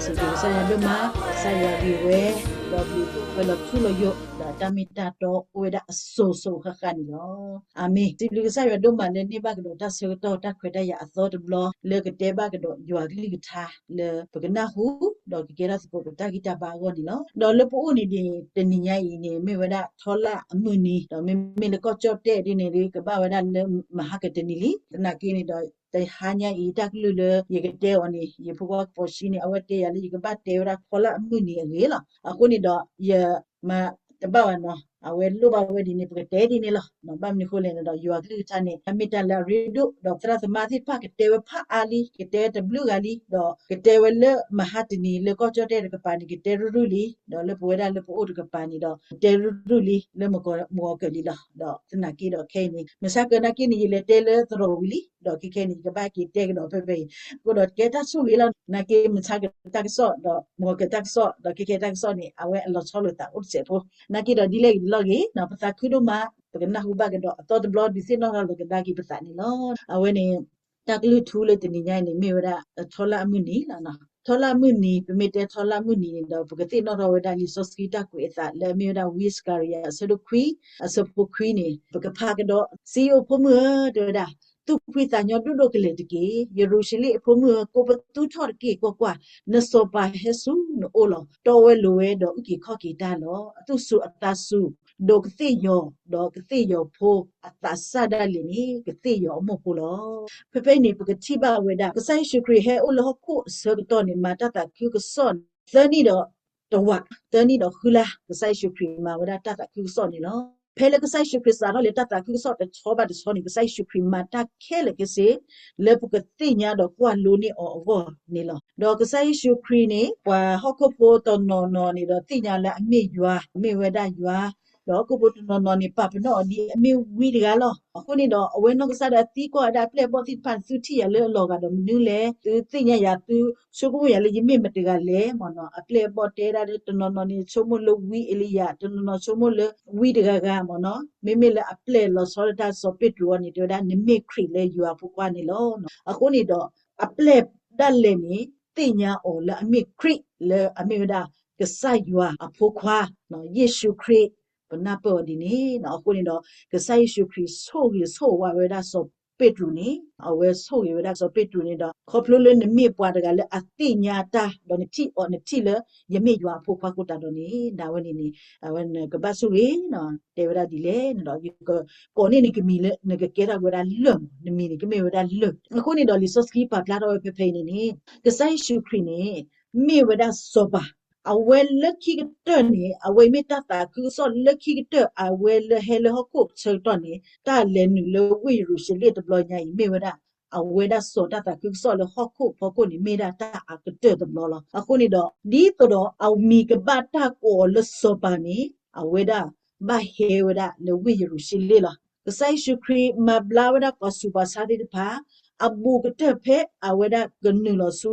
စံးဘျုးကစၢ်ယွၤဒိၣ်မး, ကစၢ်ယွၤဂ့ၤဝဲ, ဒီးဘျုးဒိၣ်ဝဲလီၤထူလီၤယိာ်, ဒီးတၢ်မ့ၢ်တၢ်တီအိၣ်ဝဲဒၣ်အစိၤစိၤဃၣ်ဃၣ်န့ၣ်လီၤ. အၤမ့ၣ်. စံးဘျုးကစၢ်ယွၤဒိၣ်မးလၢန့ၢ်ဘၣ်ကဒီးတၢ်ဆၢကတီၢ်တၢ်ခွဲးတၢ်ယာ်အသီတဘျီ လၢကတဲဘၣ်ကဒီးယွၤကလုၢ်ကထါ လၢပကနၢ်ဟူ ဒီးကကဲထီၣ်သကိးပတၢ်ဂံၢ်တၢ်ဘါအဂီၢ်န့ၣ်လီၤ. ဒီးလၢပအိၣ်န့ၣ်ဒ်န့ၣ် တနံၤညါအံၤန့ၣ် မ့ၢ်ဝဲဒၣ်ထီလၢ်အမုၢ်နံၤ, ဒီးမ့မ့ၢ်လၢကီၢ်ကၠီၣ်တဲၣ်ဒ်န့ၣ်ဒီး ကဘၣ်ဝဲဒၣ်လၢမဟါကတနံၤလံ. သနာ်က့န့ၣ်ဒီး တဟါညါအံၤ တၢ်ကလုၢ်လၢယကတဲအီၤန့ၣ် ယဖိခွါကပီၤၡံန့ၣ် အဝဲတဲယၤလၢယကဘၣ်တဲဝဲဒၣ်ထီလၢ်အမုၢ်နံၤအဂ့ၢ်လီၤ. အဃိန့ၣ်ဒီး ယမၤတဘၣ်ဘၣ်နီၤ, အဝဲလိၣ်ဘၣ်ဝဲဒ်န့ၣ် ပကတဲဒ်န့ၣ်လီၤ. ဘၣ်မနုၤအဃိလဲၣ်န့ၣ်ဒီး ယွၤကလုၢ်ကထါန့ၣ် မ့ၢ်တၢ်လၢအရ့ဒိၣ်, ဒီးသရၣ်သမါသ့ၣ်တဖၣ်ကတဲဝဲဖးအါလံ, ကတဲတဘျုးဂၤလံ, ဒီးကတဲဝဲလၢမဟါတနံၤလၢကီၢ်ကၠီၣ်တဲၣ်တကပၤန့ၣ် ကတဲရုၢ်ရုၢ်လံ, ဒီးလၢပဝဲဒၣ်လၢပအိၣ်တကပၤန့ၣ်ဒီး ကတဲရုၢ်ရုၢ်လံ လၢမုၢ်ဂီၤကၢၤလံလီၤ. ဒီးသနာ်က့ဒီးခဲအံၤန့ၣ် မဆါကၢနာ်က့န့ၣ် ယလဲၤတဲလၢသရိာ်ဝံၤလံ, ဒီးခဲခဲအံၤန့ၣ် ယကဘၣ်က့ၤတဲကဒီးဖဲဖဲအံၤ, အဃိဒီးကဲတၢ်ဆိၣ်ဂ့ၤလီၤ. နာ်က့ မဆါကၢတၢ်ကစီၣ် ဒီးမုၢ်ဂီၤကၢၤတၢ်ကစီၣ် ဒီးခဲခဲတၢ်ကစီၣ်န့ၣ် အဝဲအလီၤဆီလိာ်သးအိၣ်တစဲးဖိ, နာ်က့ဒီးဒ်လဲၣ်ဂ့ၤဒ်လဲၣ်ဂ့ၤနီၤ ပသးခုဒိၣ်မး, ပကနၢ်ဟူဘၣ်ကဒီးအသီတဘျီ ဒုးသ့ၣ်နီၣ်ထီၣ်လိာ်ကဒါက့ၤပသးန့ၣ်လီၤ. အဝဲန့ၣ် တၢ်ကလုၢ်ထူလၢတနံၤညါအံၤန့ၣ် မ့ၢ်ဝဲဒၣ် ထီလၢ်အမုၢ်နံၤလီၤ. ထီလၢ်အမုၢ်နံၤ ပမ့ၢ်တဲထီလၢ်အမုၢ်နံၤန့ၣ်ဒီး ပကသ့ၣ်နီၣ်ထီၣ်ဝဲဒၣ်လံာ်စီဆှံတၢ်ကွဲးအသးလၢအမ့ၢ်ဝဲဒၣ် ဝံစကၤရယၤ အဆၢဒိၣ်ခွံ အဆၢဖိခွံန့ၣ် ပကဖးကဒီး, စံယိၣ်ဖိမုၣ်ဧၢ တဲဝဲဒၣ်, သူၣ်ဖှံသးညီဒိၣ်ဒိၣ်ကလဲာ်တက့ၢ်. ယရူၤၡလ့ၣ်အဖိမုၣ်ဧၢ, ကိးပသူထီၣ်တက့ၢ်. ကွၢ်ကွၢ်, နစီၤပၤဟဲဆူနအိၣ်လီၤ. တီဝဲလိၤဝဲဒီးအုၣ်က့ၤခီၣ်က့ၤတၢ်လီၤ. အသူၣ်စူၤအသးစူၤ, ဒီးကသ့ၣ်ယီၤ, ဒီးကသ့ၣ်ယီၤဖိအသးစၢ်ဒၣ်လဲာ်န့ၣ် ကသ့ၣ်ယီၤအမိၢ်ဖိလီၤ. ဖဲဖဲအံၤန့ၣ် ပကထံၣ်ဘၣ်ဝဲဒၣ် ကစၢ်ယ့ၣ်ၡူးခရံာ်ဟဲအိၣ်လၢဟီၣ်ခိၣ်အဆၢကတီၢ်န့ၣ် မၤတၢ်သးခုကစီၣ်န့ၣ် သၢနံၣ်ဒီးတဝာ်, သၢနံၣ်ဒီးဃုလါ ကစၢ်ယ့ၣ်ၡူးခရံာ်မၤဝဲဒၣ်တၢ်သးခုကစီၣ်န့ၣ်လီၤ. ဖဲလၢကစၢ်ယ့ၣ်ၡူးခရံာ်စးထီၣ်လၢတၢ်သးခုကစီၣ်တဆီဘၣ်တဆီန့ၣ် ကစၢ်ယ့ၣ်ၡူးခရံာ်မၤတၢ်ခဲလၢာ်ခဲဆ့ လၢပကသ့ၣ်ညါဒီးကွၢ်လိန့ၢ်အီၤအဂီၢ်န့ၣ်လီၤ. ဒီးကစၢ်ယ့ၣ်ၡူးခရံာ်န့ၣ် ပှၤဟီၣ်ခိၣ်ဖိတနီၤနီၤန့ၣ်ဒီးသ့ၣ်ညါလၢအမ့ၢ်ယွၤ, မ့ၢ်ဝဲဒၣ်ယွၤ, ဒီးဟီၣ်ခိၣ်ဖိတနီၤနီၤန့ၣ် ပာ်ပနီၣ်အီၤဒ်အမ့ၢ်ဝံတဂၤလီၤ. အဃိန့ၣ်ဒီး အဝဲနီၢ်ကစၢ်ဒၣ်သံကွၢ်ဝဲဒၣ်အပျဲၢ်အဘီၣ်သ့ၣ်တဖၣ်န့ၣ် သုထံၣ်ယၤလၢအလီၤဂာ်ဒီးမနုၤလဲၣ်, သုသ့ၣ်ညါယၤ သုဆိကမိၣ်ယၤလၢယမ့ၢ်မတဂၤလဲၣ်မ့ၢ်နီၤ. အပျဲၢ်အဘီၣ်တဲဒၣ်လၢတနီၤနီၤန့ၣ် ဆိကမိၣ်လၢဝံအ့လံယၤ, တနီၤနီၤဆိကမိၣ်လၢဝံတဂၤဂၤမ့ၢ်နီၤ. မ့မ့ၢ်လၢအပျဲၢ်လီၤဆီဒၣ်တၢ်စီၤပ့းတရူးအံၤန့ၣ် တဲဝဲဒၣ် နမ့ၢ်ခရံာ်လၢယွၤအဖိခွါန့ၣ်လီၤ. အဃိန့ၣ်ဒီး အပျဲၢ်ဒၣ်လဲာ်န့ၣ် သ့ၣ်ညါအီၤလၢအမ့ၢ်ခရံာ်လၢအမ့ၢ်ဝဲဒၣ် ကစၢ်ယွၤအဖိခွါ, ယ့ၣ်ၡူးခရံာ်, ပနၢ်ပၢၢ်အီၤဒ်န့ၣ်. အဃိန့ၣ်ဒီး ကစၢ်ယ့ၣ်ၡူးခရံာ်ဆိၣ်ဂ့ၤဆိၣ်ဝါဝဲဒၣ်စီၤပ့းတရူးန့ၣ်, အဝဲဆိၣ်ဂ့ၤဝဲဒၣ်စီၤပ့းတရူးန့ၣ်ဒီး ခီဖျိလၢနမ့ၢ်ပှၤတဂၤလၢအသ့ၣ်ညါတၢ် ဒီးနထံၣ်အီၤ နထံၣ်လၢယမ့ၢ်ယွၤအဖိခွါအဃိသတးဒီးန့ၣ် ဒၣ်ဝဲန့ၣ်န့ၣ် အဝဲနကဘၣ်ဆိၣ်ဂ့ၤ တဲဝဲဒၣ်ဒ်လဲၣ်န့ၣ်ဒီး ယကကိးန့ၢ်နကမံၤလၢ နကကဲထီၣ်က့ၤဝဲဒၣ်လၢၢ်မး, နမံၤန့ၣ်ကမ့ၢ်ဝဲဒၣ်လၢၢ်. အဃိန့ၣ်ဒီး လံာ်စီဆှံပာ်ဖျါထီၣ်ဝဲဖဲဖဲအံၤန့ၣ်န့ၣ် ကစၢ်ယ့ၣ်ၡူးခရံာ်န့ၣ် မ့ၢ်ဝဲဒၣ်စီၤပၤ, အဝဲလၢခံကတၢၢ်န့ၣ် အဝဲမ့ၢ်တၢ်သးခုကစီၣ်လၢခံကတၢၢ် အဝဲလၢဟဲလၢဟီၣ်ခိၣ်ဆၢကတီၢ်န့ၣ် တၢ်လဲၤနုာ်လၢဝ့ၢ်ယရူၤၡလ့ၣ်တဘျီညါအံၤ မ့ၢ်ဝဲဒၣ် အဝဲဒၣ်စီၤတၢ်သးခုကစီၣ်လၢဟီၣ်ခိၣ်ဖီခိၣ်န့ၣ် မ့ၢ်ဒၣ်တၢ်အကတၢၢ်တဘျီလီၤ. အဃိန့ၣ်ဒီး ဒ်သိးဒီးအမံၤကဘၣ်တၢ်ကိးအီၤလၢစီၤပၤန့ၣ် အဝဲဒၣ်ဘၣ်ဟဲဝဲဒၣ်လၢဝ့ၢ်ယရူၤၡလ့ၣ်လီၤ. ကစၢ်ယ့ၣ်ၡူးခရံာ်မၤဘျါဝဲဒၣ်ပှၤဆူးပှၤဆါသ့ၣ်တဖၣ် အဘူးကတၢၢ်ဖဲအဝဲဒၣ်ကနုာ်လီၤဆူ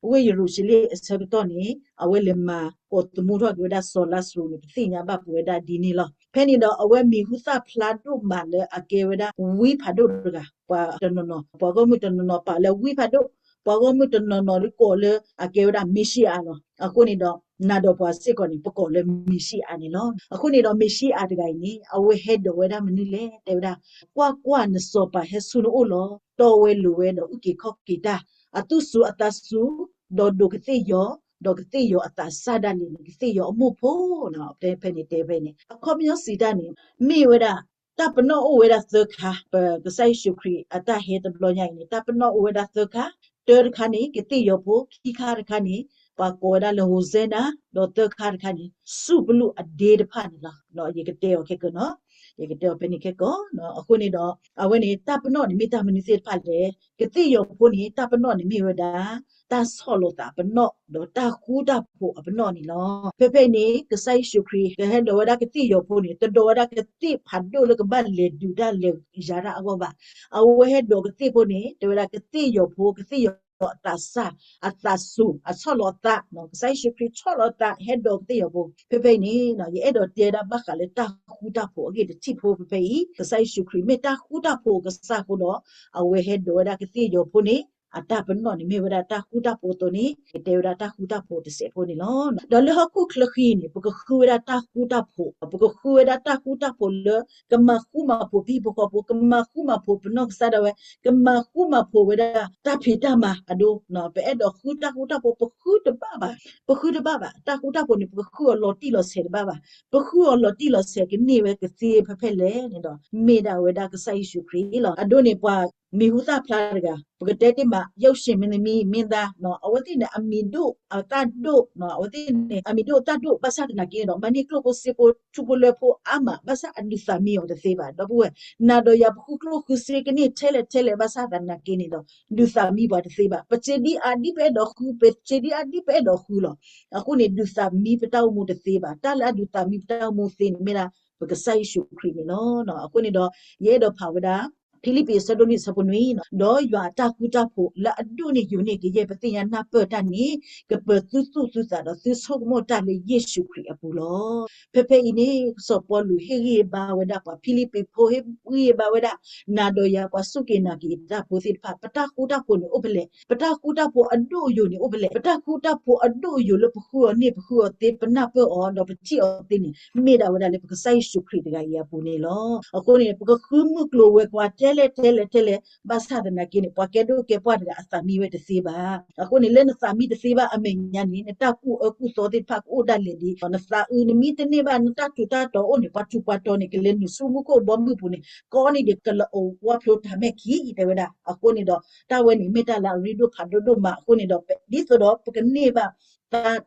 ဝ့ၢ်ယရူၤၡလ့ၣ်အဆၢကတီၢ်န့ၣ် အဝဲလဲၤမၤကိးသမူထီၣ်က့ၤဝဲဒၣ်စီၤလါစရူးန့ၣ် ပသ့ၣ်ညါဘၣ်ပဝဲဒၣ်ဒ်န့ၣ်လီၤ. ဖဲန့ၣ်ဒီးအဝဲမံၤဟူသၣ်ဖျါဒိၣ်မးလၢအကဲဝဲဒၣ်ဝံဖးဒိၣ်တဂၤ, ပှၤတနီၤနီၤ ပှၤဂီၢ်မုၢ်တနီၤနီၤပာ်လၢဝံဖးဒိၣ်, ပှၤဂီၢ်မုၢ်တနီၤနီၤဒုးကိးလၢအကဲဝဲဒၣ်မ့ၤၡံအၤလီၤ. အဃိန့ၣ်ဒီး နၤဒီးပှၤစ့ၢ်ကီးန့ၣ် ပကိးလၢမ့ၤၡံအၤန့ၣ်လီၤ. အဃိန့ၣ်ဒီး မ့ၤၡံအၤတဂၤအံၤန့ၣ် အဝဲဟဲဒိးဝဲဒၣ်မနုၤလဲၣ်, တဲဝဲဒၣ်, ကွၢ်ကွၢ်, နစီၤပၤဟဲဆူနအိၣ်လီၤ. တီဝဲလိၤဝဲဒီးအုၣ်က့ၤခီၣ်က့ၤတၢ်, အသူၣ်စူၤအသးစူၤ, ဒီးဒိးကသ့ၣ်ယီၤ, ဒီးကသ့ၣ်ယီၤအသးစၢ်ဒၣ်လဲာ်န့ၣ် ကသ့ၣ်ယီၤအမိၢ်ဖိလီၤ. ဖဲဖဲန့ၣ်တဲဖဲန့ၣ် အခီပညီစံးတၢ်န့ၣ် မ့ၢ်ဝဲဒၣ် တၢ်ပနီၣ်အိၣ်ဝဲဒၣ်သၢခါ, ပကစၢ်ယ့ၣ်ၡူးခရံာ်အတၢ်ဟဲတဘျီညါအံၤန့ၣ် တၢ်ပနီၣ်အိၣ်ဝဲဒၣ်သၢခါ, တၢတခါန့ၣ် ကသ့ၣ်ယီၤဖိ, ခံခါတခါန့ၣ် ပှၤကိးဝဲဒၣ်လၢ Hosanna, ဒီးသၢခါတခါန့ၣ် စူၣ်ပလူၣ်အဒ့တဖၣ်န့ၣ်လီၤ. ယကတဲအီၤခဲကၢနီၤ, ယကတဲအီၤဖဲန့ၣ်ခဲကၢ, အဃိန့ၣ်ဒီး အဝဲန့ၣ် တၢ်ပနီၣ်န့ၣ်မ့ၢ်တၢ်မနုၤသ့ၣ်တဖၣ်လဲၣ်. ကသ့ၣ်ယီၤဖိန့ၣ် တၢ်ပနီၣ်န့ၣ်မ့ၢ်ဝဲဒၣ် တၢ်ဆီၣ်လီၤသးပနီၣ် ဒီးတၢ်ဃူတၢ်ဖိးအပနီၣ်န့ၣ်လီၤ. ဖဲဖဲအံၤန့ၣ် ကစၢ်ယ့ၣ်ၡူးခရံာ် ကဟဲဒိးဝဲဒၣ်ကသ့ၣ်ယီၤဖိန့ၣ် တဒိးဝဲဒၣ်ကသ့ၣ်ဖးဒိၣ်လၢကဘၣ်လဲၤဒုးတၢ်လဲၤယၤတၢ်အဂီၢ်ဘၣ်. အဝဲဟဲဒိးကသ့ၣ်ဖိန့ၣ် တဲဝဲဒၣ်ကသ့ၣ်ယီၤဖိ, ကသ့ၣ်ယီၤအသးစၢ်, အသးစူၤ, အဆီၣ်လီၤအသး, ကစၢ်ယ့ၣ်ၡူးခရံာ်ဆီၣ်လီၤအသး ဟဲဒိးကသ့ၣ်ယီၤဖိ. ဖဲဖဲအံၤန့ၣ် ယအဲၣ်ဒိးတဲဒၣ်ဘၣ်ဃးလၢတၢ်ဃူတၢ်ဖိးအဂ့ၢ်တထံၣ်ဖိ ဖဲဖဲအံၤ ကစၢ်ယ့ၣ်ၡူးခရံာ်မ့ၢ်တၢ်ဃူတၢ်ဖိးအကစၢ်အဃိဒီး အဝဲဟဲဒိးဝဲဒၣ်ကသ့ၣ်ယီၤဖိန့ၣ် အတၢ်ပနီၣ်န့ၣ်မ့ၢ်ဝဲဒၣ်တၢ်ဃူတၢ်ဖိးအသိးန့ၣ် ကတဲဝဲဒၣ်တၢ်ဃူတၢ်ဖိးတစဲးဖိန့ၣ်လီၤ. ဒီးလၢဟီၣ်ခိၣ်ချၢဃံန့ၣ် ပကဃုဝဲဒၣ်တၢ်ဃူတၢ်ဖိး, ပကဃုဝဲဒၣ်တၢ်ဃူတၢ်ဖိးလၢ ကမၤဃူမၤဖိးပဟံၣ်ဖိဃီဖိ, ကမၤဃူမၤဖိးပနီၢ်ကစၢ်ဒၣ်ဝဲ, ကမၤဃူမၤဖိးဝဲဒၣ်တၢ်ဖံးတၢ်မၤအဒိ, ပအဲၣ်ဒိးဃုတၢ်ဃူတၢ်ဖိး ပဃုတဘၣ်ဘၣ်, ပဃုတဘၣ်ဘၣ်, တၢ်ဃူတၢ်ဖိးန့ၣ် ပကဃုအီၤလီၤတံၢ်လီၤဆဲးတဘၣ်ဘၣ်, ပဃုအီၤလီၤတံၢ်လီၤဆဲးကန့ၢ်ဝဲကသ့ဖဲဖဲလဲၣ်န့ၣ်ဒီး မ့ၢ်ဒၣ်ဝဲဒၣ်ကစၢ်ယ့ၣ်ၡူးခရံာ်လီၤ. အဒိန့ၣ် ပှၤမံၤဟူသၣ်ဖျါတဂၤ ပကတဲတ့ၢ်မး ယဲၢ်ၡ့မ့ၢ်သမံမ့ၢ်သါ, အဝဲသ့ၣ်န့ၣ် အမံၤဒိၣ်အသၣ်ဒိၣ်, အဝဲသ့ၣ်န့ၣ် အမံၤဒိၣ်အသၣ်ဒိၣ် ဘၣ်ဆၣ်သနာ်က့န့ၣ်ဒီး မၤန့ၢ်ကျိၣ်ဖိစ့ဖိ ထူဖိလၢဖိအါမး ဘၣ်ဆၣ်အဒုးသးမံအီၤတသ့ဘၣ်. ဒီပုၢ်ဝဲၢ်, နၤဒီးယၤ ပဃုကျိၣ်ဃုစ့ကန့ၢ်ထဲလဲၣ်ထဲလဲၣ် ဘၣ်ဆၣ်သနာ်က့န့ၣ်ဒီး ဒုးသးမံပှၤတသ့ဘၣ်. ပစ့ဒ်အါဒ်ပအဲၣ်ဒိးဃု, ပစ့ဒ်အါဒ်ပအဲၣ်ဒိးဃုလီၤ. အဃိန့ၣ် ဒုးသးမံပတၢ်အိၣ်မူတသ့ဘၣ်. တၢ်လၢအဒုးသးမံပတၢ်အိၣ်မူသ့န့ၣ် မ့ၢ်ဒၣ်ပကစၢ်ယ့ၣ်ၡူးခရံာ်န့ၣ်လီၤ. အဃိန့ၣ်ဒီး ယအဲၣ်ဒိးဖးဝဲဒၣ် ဖံလံးပံးအဆၢဒိၣ်လွံၢ်အဆၢဖိနွံ, ဒီးယွၤအတၢ်ဃူတၢ်ဖိးလၢအဒိၣ်န့ၢ်ယိာ်န့ၢ်ကယဲၢ် ပသ့ၣ်ညါနၢ်ပၢၢ်တၢ်န့ၣ် ကပၢၤသုသူၣ်သုသးဒီးသုဆိကမိၣ်တၢ်လၢယ့ၣ်ၡူးခရံာ်အပူၤလီၤ. ဖဲဖဲအံၤန့ၣ် စီၤပီလူးဟ့ၣ်ဂံၢ်ဟ့ၣ်ဘါဝဲဒၣ်ပှၤဖံလံးပံးဖိ ဟ့ၣ်ဂံၢ်ဟ့ၣ်ဘါဝဲဒၣ် နၤဒီးယၤပှၤစူၢ်က့ၤနာ်က့ၤတၢ်ဖိသ့ၣ်တဖၣ် ပတၢ်ဃူတၢ်ဖိးန့ၣ်အိၣ်ဖဲလဲၣ်, ပတၢ်ဃူတၢ်ဖိးအဒိၣ်အယိာ်န့ၣ်အိၣ်ဖဲလဲၣ်, ပတၢ်ဃူတၢ်ဖိးအဒိၣ်အယိာ်လၢပဃုအီၤန့ၢ်ပဃုအီၤသ့ ပနၢ်ပၢၢ်အီၤဒီးပထံၣ်အီၤသ့န့ၣ် မ့ၢ်ဒၣ်ဝဲဒၣ်လၢပကစၢ်ယ့ၣ်ၡူးခရံာ်တဂၤအံၤအပူၤန့ၣ်လီၤ. အဃိန့ၣ် ပကဃုမုၢ်ကျိၤဝဲၤကွာ်ထဲလဲၣ်ထဲလဲၣ်ထဲလဲၣ် ဘၣ်ဆၣ်သနာ်က့န့ၣ် ပှၤကဲဒိၣ်ကဲပှၢ်တဂၤအသးမံဝဲတသ့ဘၣ်. အဃိန့ၣ် လၢနသးမံတသ့ဘၣ်အမဲာ်ညါန့ၣ် နတၢ်ကူၣ်အၢကူၣ်သီသ့ၣ်တဖၣ်ကအိၣ်ဒၣ်လဲာ်ဒ် နသးအုးနမံတန့ၢ်ဘၣ် နတၢ်ထူးတၢ်တီၤအိၣ်န့ၣ် ပှၤထူးပှၤတီၤန့ၣ် ကလဲၤနုာ်ဆူမူခိၣ်ဘီမုၢ်ပူၤန့ၣ် ကိးနံၤဒဲးကလီၤအိၣ်ဝါဖျိတၢ်မဲာ်ခံတဲဝဲဒၣ်. အဃိန့ၣ်ဒီး တၢ်ဝဲန့ၣ်မ့ၢ်တၢ်လၢအရ့ဒိၣ်ဖးဒိၣ်ဒိၣ်မးအဃိန့ၣ်ဒီး ဒ်သိးဒီးပကန့ၢ်ဘၣ်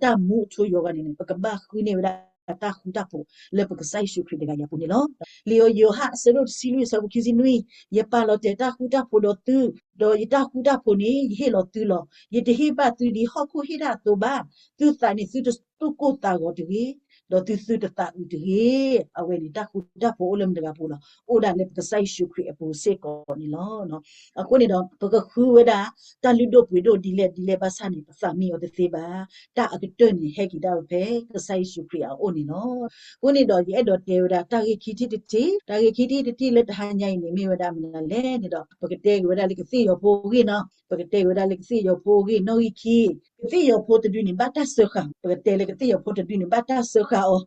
တၢ်မူအထူအယိာ်ဂီၢ်န့ၣ်န့ၣ် ပကဘၣ်ဃုန့ၢ်ဝဲဒၣ်တၢ်ဃူတၢ်ဖိးလၢပကစၢ်ယ့ၣ်ၡူးခရံာ်တဂၤအံၤအပူၤန့ၣ်လီၤ. လံာ်ယိၤဟၣ်အဆၢဒိၣ်တဆံလွံၢ်အဆၢဖိခံဆံနွံ, ယပာ်လီၤတဲာ်တၢ်ဃူတၢ်ဖိးဒီးသု, ဒီးယတၢ်ဃူတၢ်ဖိးန့ၣ် ယဟ့ၣ်လီၤသုလီၤ. ယတဟ့ၣ်ဘၣ်သုဒ်ဟီၣ်ခိၣ်ဟ့ၣ်တၢ်အသိးဘၣ်. သုသးန့ၣ်သုတသူၣ်ကိၢ်သးဂီၤတဂ့ၤ, ဒီးသုသုတသးအုးတဂ့ၤ. အဝဲန့ၣ်တၢ်ဃူတၢ်ဖိးအိၣ်လၢမတၤတဂၤအပူၤလီၤ. အိၣ်ဒၣ်လၢပကစၢ်ယ့ၣ်ၡူးခရံာ်အပူၤစ့ၢ်ကီးန့ၣ်လီၤ. အဃိန့ၣ်ဒီး ပကဃုဝဲဒၣ် တၢ်လုၢ်ဒိၣ်ပှ့ၤဒိၣ်ဒ်လဲၣ်ဒ်လဲၣ်ဘၣ်ဆၣ်န့ၣ် ပသးမံအီၤတသ့ဘၣ်. တၢ်အကတၢၢ်န့ၣ် ဟဲက့ၤဒၣ်ဝဲဖဲကစၢ်ယ့ၣ်ၡူးခရံာ်အအိၣ်န့ၣ်လီၤ. အဃိန့ၣ်ဒီး ယအဲၣ်ဒိးတဲဝဲဒၣ် တၢ်ဂ့ၢ်ခံထံၣ်တထံၣ်, တၢ်ဂ့ၢ်ခံထံၣ်တထံၣ်လၢတဟါညါအံၤန့ၣ် မ့ၢ်ဝဲဒၣ်မနုၤလဲၣ်န့ၣ်ဒီး ပကတဲက့ၤဝဲဒၣ်လၢကသ့ၣ်ယီၤဖိအဂ့ၢ်နီၤ, ပကတဲက့ၤဝဲဒၣ်လၢကသ့ၣ်ယီၤဖိအဂ့ၢ်နီၣ်ဂံၢ်ခံ, ကသ့ၣ်ယီၤဖိတဒုန့ၣ် ဘၣ်တၢ်စၢဃာ်, ပကတဲလၢကသ့ၣ်ယီၤဖိတဒုန့ၣ် ဘၣ်တၢ်စၢဃာ်အီၤ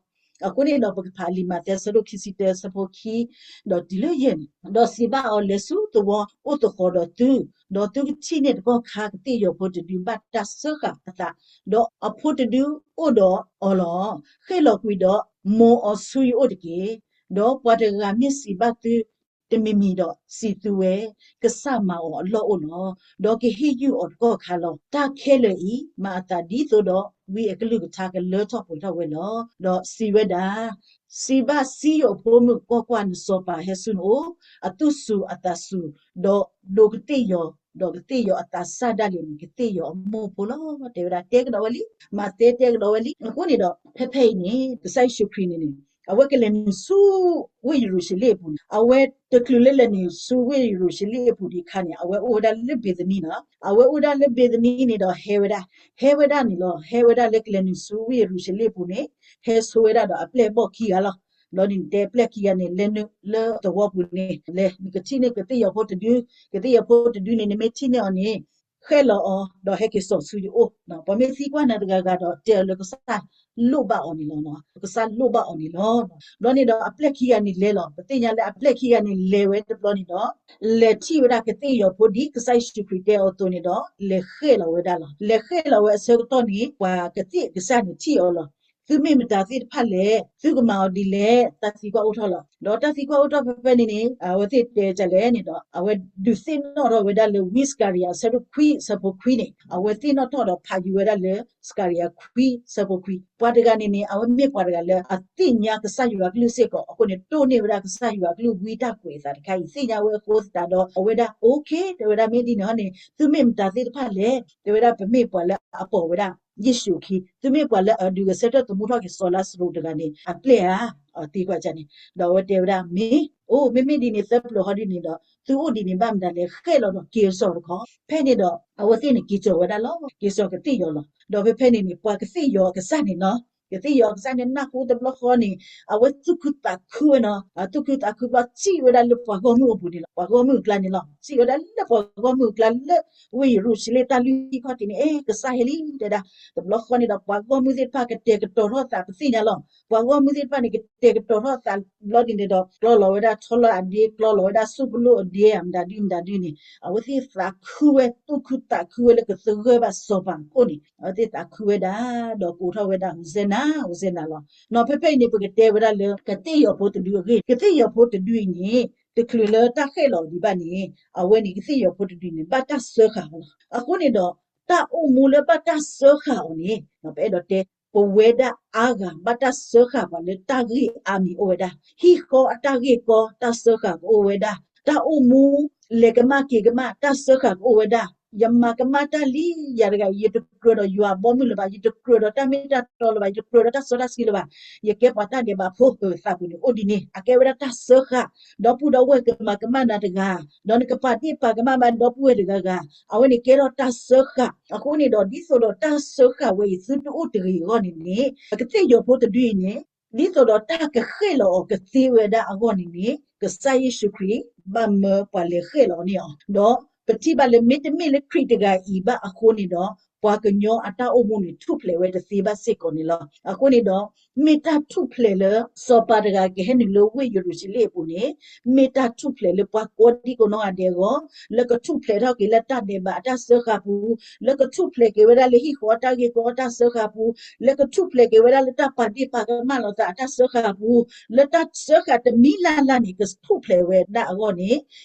အဃိန့ၣ်ဒီး ပကဖးလံာ်မးသဲအဆၢဒိၣ်ခံဆံတၢအဆၢဖိခံ, ဒီးတုၤလၢယဲၢ်န့ၣ်, ဒီးစံးဘၣ်အီၤ, လဲၤဆူသဝီအိၣ်သဃီၤဒီးသု, ဒီးသုကထံၣ်န့ၢ်တကီၢ်ခါ ကသ့ၣ်ယီၤဖိတဒုဘၣ်တၢ်စၢဃာ်အသး, ဒီးအဖိတဒုအိၣ်ဒီးအီၤလီၤ. ဃ့ၣ်လီၤကွံာ်ဒီးမိၢ်အီၤဆူယအိၣ်တက့ၢ်. ဒီးပှၤတဂၤမ့ၢ်စံးဘၣ်သု တမံၤမံၤဒီးစံးသုဝဲ, ကစၢ်မၤအီၤအလီၢ်အိၣ်လီၤ. ဒီးကဟ့ၣ်ယုၢ်အီၤတကီၢ်ခါလီၤ. တၢ်ခဲလၢာ်အံၤ မၤအသးဒ်သိးဒီး ဝံအကလုၢ်ကထါကလၢထီၣ်ပှဲၤထီၣ်ဝဲလီၤ. ဒီးစံးဝဲဒၣ်, စံးဘၣ်စံယိၤဖိမုၣ်, ကွၢ်ကွၢ်, နစီၤပၤဟဲဆူနအိၣ်, အသူၣ်စူၤအသးစူၤ, ဒီးဒိးကသ့ၣ်ယီၤ, ဒီးကသ့ၣ်ယီၤအသးစၢ်ဒၣ်လဲာ်န့ၣ် ကသ့ၣ်ယီၤအမိၢ်ဖိလီၤ. တဲဝဲဒၣ် တဲကဒီးဝဲလံ, မၤသဲတဲကဒီးဝဲလံ. အဃိန့ၣ်ဒီး ဖဲဖဲအံၤန့ၣ် ကစၢ်ယ့ၣ်ၡူးခရံာ်န့ၣ်န့ၣ် အဝဲကလဲၤနုာ်ဆူ ဝ့ၢ်ယရူၤၡလ့ၣ်အပူၤန့ၣ်, အဝဲတချုးလၢလဲၤနုာ်ဆူဝ့ၢ်ယရူၤၡလ့ၣ်အပူၤဒံးအခါန့ၣ် အဝဲအိၣ်ဝဲဒၣ်လၢဘ့းသနံနီၤ. အဝဲအိၣ်ဒၣ်လၢဘ့းသနံန့ၣ်ဒီး ဟဲဝဲဒၣ်, ဟဲဝဲဒၣ်န့ၣ်လီၤ. ဟဲဝဲဒၣ်လၢကလဲၤနုာ်ဆူဝ့ၢ်ယရူၤၡလ့ၣ်အပူၤန့ၣ် ဟဲဆိဝဲဒၣ်ဒီးအပျဲၢ်အဘီၣ်ခံဂၤလီၤ. ဒီးန့ၣ်တဲအပျဲၢ်ခံဂၤန့ၣ် လဲၤနုာ်လၢသဝီပူၤန့ၣ် လဲၤနုာ်ကထံၣ်န့ၢ်ကသ့ၣ်ယီၤဖိတဒု, ကသ့ၣ်ယီၤဖိတဒုန့ၣ် နမ့ၢ်ထံၣ်န့ၢ်အီၤန့ၣ် ဃဲၣ်လီၤအီၤ ဒီးဟဲက့ၤစိာ်ဆူယအိၣ်. ပှၤမ့ၢ်သံကွၢ်နၤတဂၤဂၤဒီး တဲအီၤလၢကစၢ်လိၣ်ဘၣ်အီၤန့ၣ်လီၤ. ကစၢ်လိၣ်ဘၣ်အီၤန့ၣ်လီၤ. ဘျီန့ၣ်ဒီးအပျဲၢ်ခံဂၤန့ၣ်လဲၤလီၤ. ပသ့ၣ်ညါလၢအပျဲၢ်ခံဂၤန့ၣ်လဲၤဝဲတဘျီန့ၣ်ဒီး လဲၤထံၣ်ဝဲဒၣ်ကသ့ၣ်ယီၤဖိဒ်ကစၢ်ယ့ၣ်ၡူးခရံာ်တဲအီၤအသိးန့ၣ်ဒီး လဲၤဃဲၣ်လီၤဝဲဒၣ်လီၤ. လဲၤဃဲၣ်လီၤဝဲအဆၢကတီၢ်န့ၣ် ပှၤကသ့ၣ်ကစၢ်န့ၣ်ထံၣ်အီၤလီၤ. သုမ့ၢ်မတၤသ့ၣ်တဖၣ်လဲၣ်, သုကမၤအီၤဒ်လဲၣ်, တၢ်သံကွၢ်အိၣ်ထီၣ်လီၤ. ဒီးတၢ်သံကွၢ်အိၣ်ထီၣ်ဖဲဖဲန့ၣ်န့ၣ် အဝဲသ့ၣ်တဲဒ်လဲၣ်န့ၣ်ဒီး အဝဲဒုးသ့ၣ်နီၣ်ထီၣ်ဝဲဒၣ်လၢဝံစကၤရယၤအဆၢဒိၣ်ခွံအဆၢဖိခွံန့ၣ် အဝဲသ့ၣ်နီၣ်ထီၣ်ဒီးဖးယံၤဝဲဒၣ်လၢစကၤရယၤခွံအဆၢဖိခွံ ပှၤတဂၤန့ၣ်န့ၣ် အဝဲမ့ၢ်ပှၤတဂၤလၢအသ့ၣ်ညါကစၢ်ယွၤအကလုၢ်စ့ၢ်ကီးအဃိန့ၣ် တိၢ်န့ၢ်ဝဲဒၣ်ကစၢ်ယွၤအကလုၢ်ဝံတၢ်ကွဲးအသးတခါအံၤ သ့ၣ်ညါဝဲအဃိသတးဒီး အဝဲဒၣ် okay တဲဝဲဒၣ် မ့ၢ်ဒ်န့ၣ်ဟီန့ၣ် သုမ့ၢ်မတၤသ့ၣ်တဖၣ်လဲၣ်, တဲဝဲဒၣ် ပမ့ၢ်ပှၤလၢအပိာ်ဝဲဒၣ် ယ့ၣ်ၡူးအခံ, သုမ့ၢ်ပှၤလၢအဒုးဂဲၤဆၢထၢၣ်သမူထီၣ်က့ၤစီၤလါစရူးတဂၤန့ၣ် အပျဲၢ်ဧါ, သံကွၢ်န့ၣ်, ဒီးအဝဲတဲဝဲဒၣ် မ့ၢ်, အိၣ် မ့မ့ၢ်ဒ်န့ၣ် သၢပျၢၤဟီဒ်န့ၣ်ဒီး သုအိၣ်ဒ်န့ၣ်ဘၣ်မတၤလဲၣ် ဃဲၣ်လီၤဒီးက့ၤစိာ်တခီ, ဖဲန့ၣ်ဒီး အဝဲသ့ၣ်န့ၣ်က့ၤစိာ်ဝဲဒၣ်လီၤ, က့ၤစိာ်ကသ့ၣ်ယီၤလီၤ. ဒီးဖဲဖဲန့ၣ်န့ၣ် ပှၤကသ့ၣ်ယီၤအကစၢ်န့ၣ်နီၤ ကသ့ၣ်ယီၤကစၢ်န့ၣ်နၢ်ဟူတဘျီဃီန့ၣ် အဝဲသူၣ်ခုသးခုဝဲနီၤ, သူၣ်ခုသးခုဘျီစံၣ်ဝဲဒၣ်လၢပှၤဂီၢ်မုၢ်အပူၤန့ၣ်လီၤ. ပှၤဂီၢ်မုၢ်အကျါန့ၣ်လီၤ. စံၣ်ဝဲဒၣ်လၢပှၤဂီၢ်မုၢ်အကျါလၢဝ့ၢ်ယရူၤၡလ့ၣ်တၢ်လုၢ်ဟံၣ်ခီၣ်ထံးန့ၣ် အဲ ကစၢ်ဟဲလံတဲဒၣ်. တဘျီဃီန့ၣ်ဒီး ပှၤဂီၢ်မုၢ်သ့ၣ်တဖၣ်ကတဲာ်ကတီၤထီၣ်သး ပသ့ၣ်ညါလီၤ. ပှၤဂီၢ်မုၢ်သ့ၣ်တဖၣ်န့ၣ် ကတဲာ်ကတီၤထီၣ်သးဘျီန့ၣ်ဒီး ကျီလီၤဝဲဒၣ်ထီလၢအဒ့, ကျီလီၤဝဲဒၣ်ဆူပလိၣ်အဒ့ မတၤဒုမတၤဒုန့ၣ် အဝဲသ့ၣ်သးခုဝဲ သူၣ်ခုသးခုဝဲလၢကသဂၢၢ်ဘၣ်စီၤပၤအဃိန့ၣ် အဝဲသ့ၣ်သးခုဝဲဒၣ် ဒီးကိးထီၣ်ဝဲဒၣ် ဟိၣ်စဲနၤ, ဟိၣ်စဲနၤလီၤ. နီၢ်ဖဲဖဲအံၤန့ၣ် ပကတဲဝဲဒၣ်လၢ ကသ့ၣ်ယီၤဖိတဒုအဂ့ၢ်, ကသ့ၣ်ယီၤဖိတဒုအံၤန့ၣ် တချုးလၢတၢ်ဃဲၣ်လီၤဒံးဘၣ်န့ၣ် အဝဲန့ၣ်ကသ့ၣ်ယီၤဖိတဒုန့ၣ် ဘၣ်တၢ်စၢဃာ်အီၤလီၤ. အဃိန့ၣ်ဒီး တၢ်အိၣ်မူလၢဘၣ်တၢ်စၢဃာ်အီၤန့ၣ် ပအဲၣ်ဒိးတဲ ပဝဲဒၣ်အါဂၤဘၣ်တၢ်စၢဃာ်ပှၤလၢတၢ်ဂ့ၢ်အါမံၤအိၣ်ဝဲဒၣ်, ဟံၣ်ဃီအတၢ်ဂ့ၢ်ကီတၢ်စၢဃာ်ကအိၣ်ဝဲဒၣ်, တၢ်အိၣ်မူ လဲၤကမၣ်က့ၤကမၣ်တၢ်စၢဃာ်ကအိၣ်ဝဲဒၣ်, ယမၤကမၣ်တၢ်လံ ယၤတဂၤ ယတကြၢးဒီးယွၤဘီမုၢ်လၢၤဘၣ်, ယတကြၢးဒီးတၢ်မ့ၢ်တၢ်တီလၢၤဘၣ်, ယတကြၢးဒီးတၢ်စီတၢ်ဆှံလၢၤဘၣ်, ယကဲပှၤတၢ်ဒဲးဘးဖိ သးပူၤန့ၣ်အိၣ်ဒ်န့ၣ် အကဲဝဲဒၣ်တၢ်စၢဃာ်, ဒီပုၢ်ဒီဝဲၢ်ကမၤကမၣ်နၤတဂၤ, ဒီးနကပာ်ဒ့ၣ်ပာ်ကမၣ်ဘၣ်ဒီပုၢ်ဝဲၢ်တဂၤဂၤ, အဝဲန့ၣ်ကဲထီၣ်တၢ်စၢဃာ်, အဃိန့ၣ်ဒီး ဒ်သိးဒီးတၢ်စၢဃာ်ဝဲအံၤသုတအိၣ်တဂ့ၤအဂီၢ်န့ၣ်န့ၣ် ကသ့ၣ်ယီၤဖိတဒုအံၤန့ၣ် ဒ်သိးဒီးတၢ်ကဃဲၣ်လီၤအီၤကသ့ဝဲဒၣ်အဂီၢ်န့ၣ်န့ၣ် ကစၢ်ယ့ၣ်ၡူးခရံာ် ဘၣ်မၢပှၤလဲၤဃဲၣ်လီၤန့ၢ်အီၤ, ဒီးပထံၣ်ဘၣ်လၢမ့တမ့ၢ်လၢခရံာ်တဂၤအံၤဘၣ်အဃိန့ၣ်ဒီး ပှၤကညီအတၢ်အိၣ်မူန့ၣ် ထူၣ်ဖျဲးဝဲတသ့ဘၣ်စ့ၢ်ကီးန့ၣ်လီၤ. အဃိန့ၣ်ဒီး မ့ၢ်တၢ်ထူၣ်ဖျဲးလၢ စီၤပၤတဂၤကဟဲနုာ်လၢဝ့ၢ်ယရူၤၡလ့ၣ်အပူၤန့ၣ် မ့ၢ်တၢ်ထူၣ်ဖျဲးလၢပှၤကိးဒံကိးနီၢ်ဂၤဒဲးအဂီၢ်, လၢကထူၣ်ဖျဲးထီၣ်က့ၤလၢတၢ်ဒဲးဘးအတၢ်စၢဃာ်ပူၤ, လၢကထူၣ်ဖျဲးက့ၤဝဲဒၣ်လၢဟံၣ်ဃီအတၢ်ဂ့ၢ်ကီတၢ်စၢဃာ်ပူၤ, လၢကထူၣ်ဖျဲးက့ၤဝဲဒၣ်လၢတၢ်ပာ်ဒ့ၣ်ပာ်ကမၣ်လိာ်သးအတၢ်စၢဃာ်ပူၤ, လၢတၢ်စၢဃာ်တမံၤလၢ်လၢ်န့ၣ် ကထူၣ်ဖျဲးဝဲဒၣ်အဂီၢ်န့ၣ်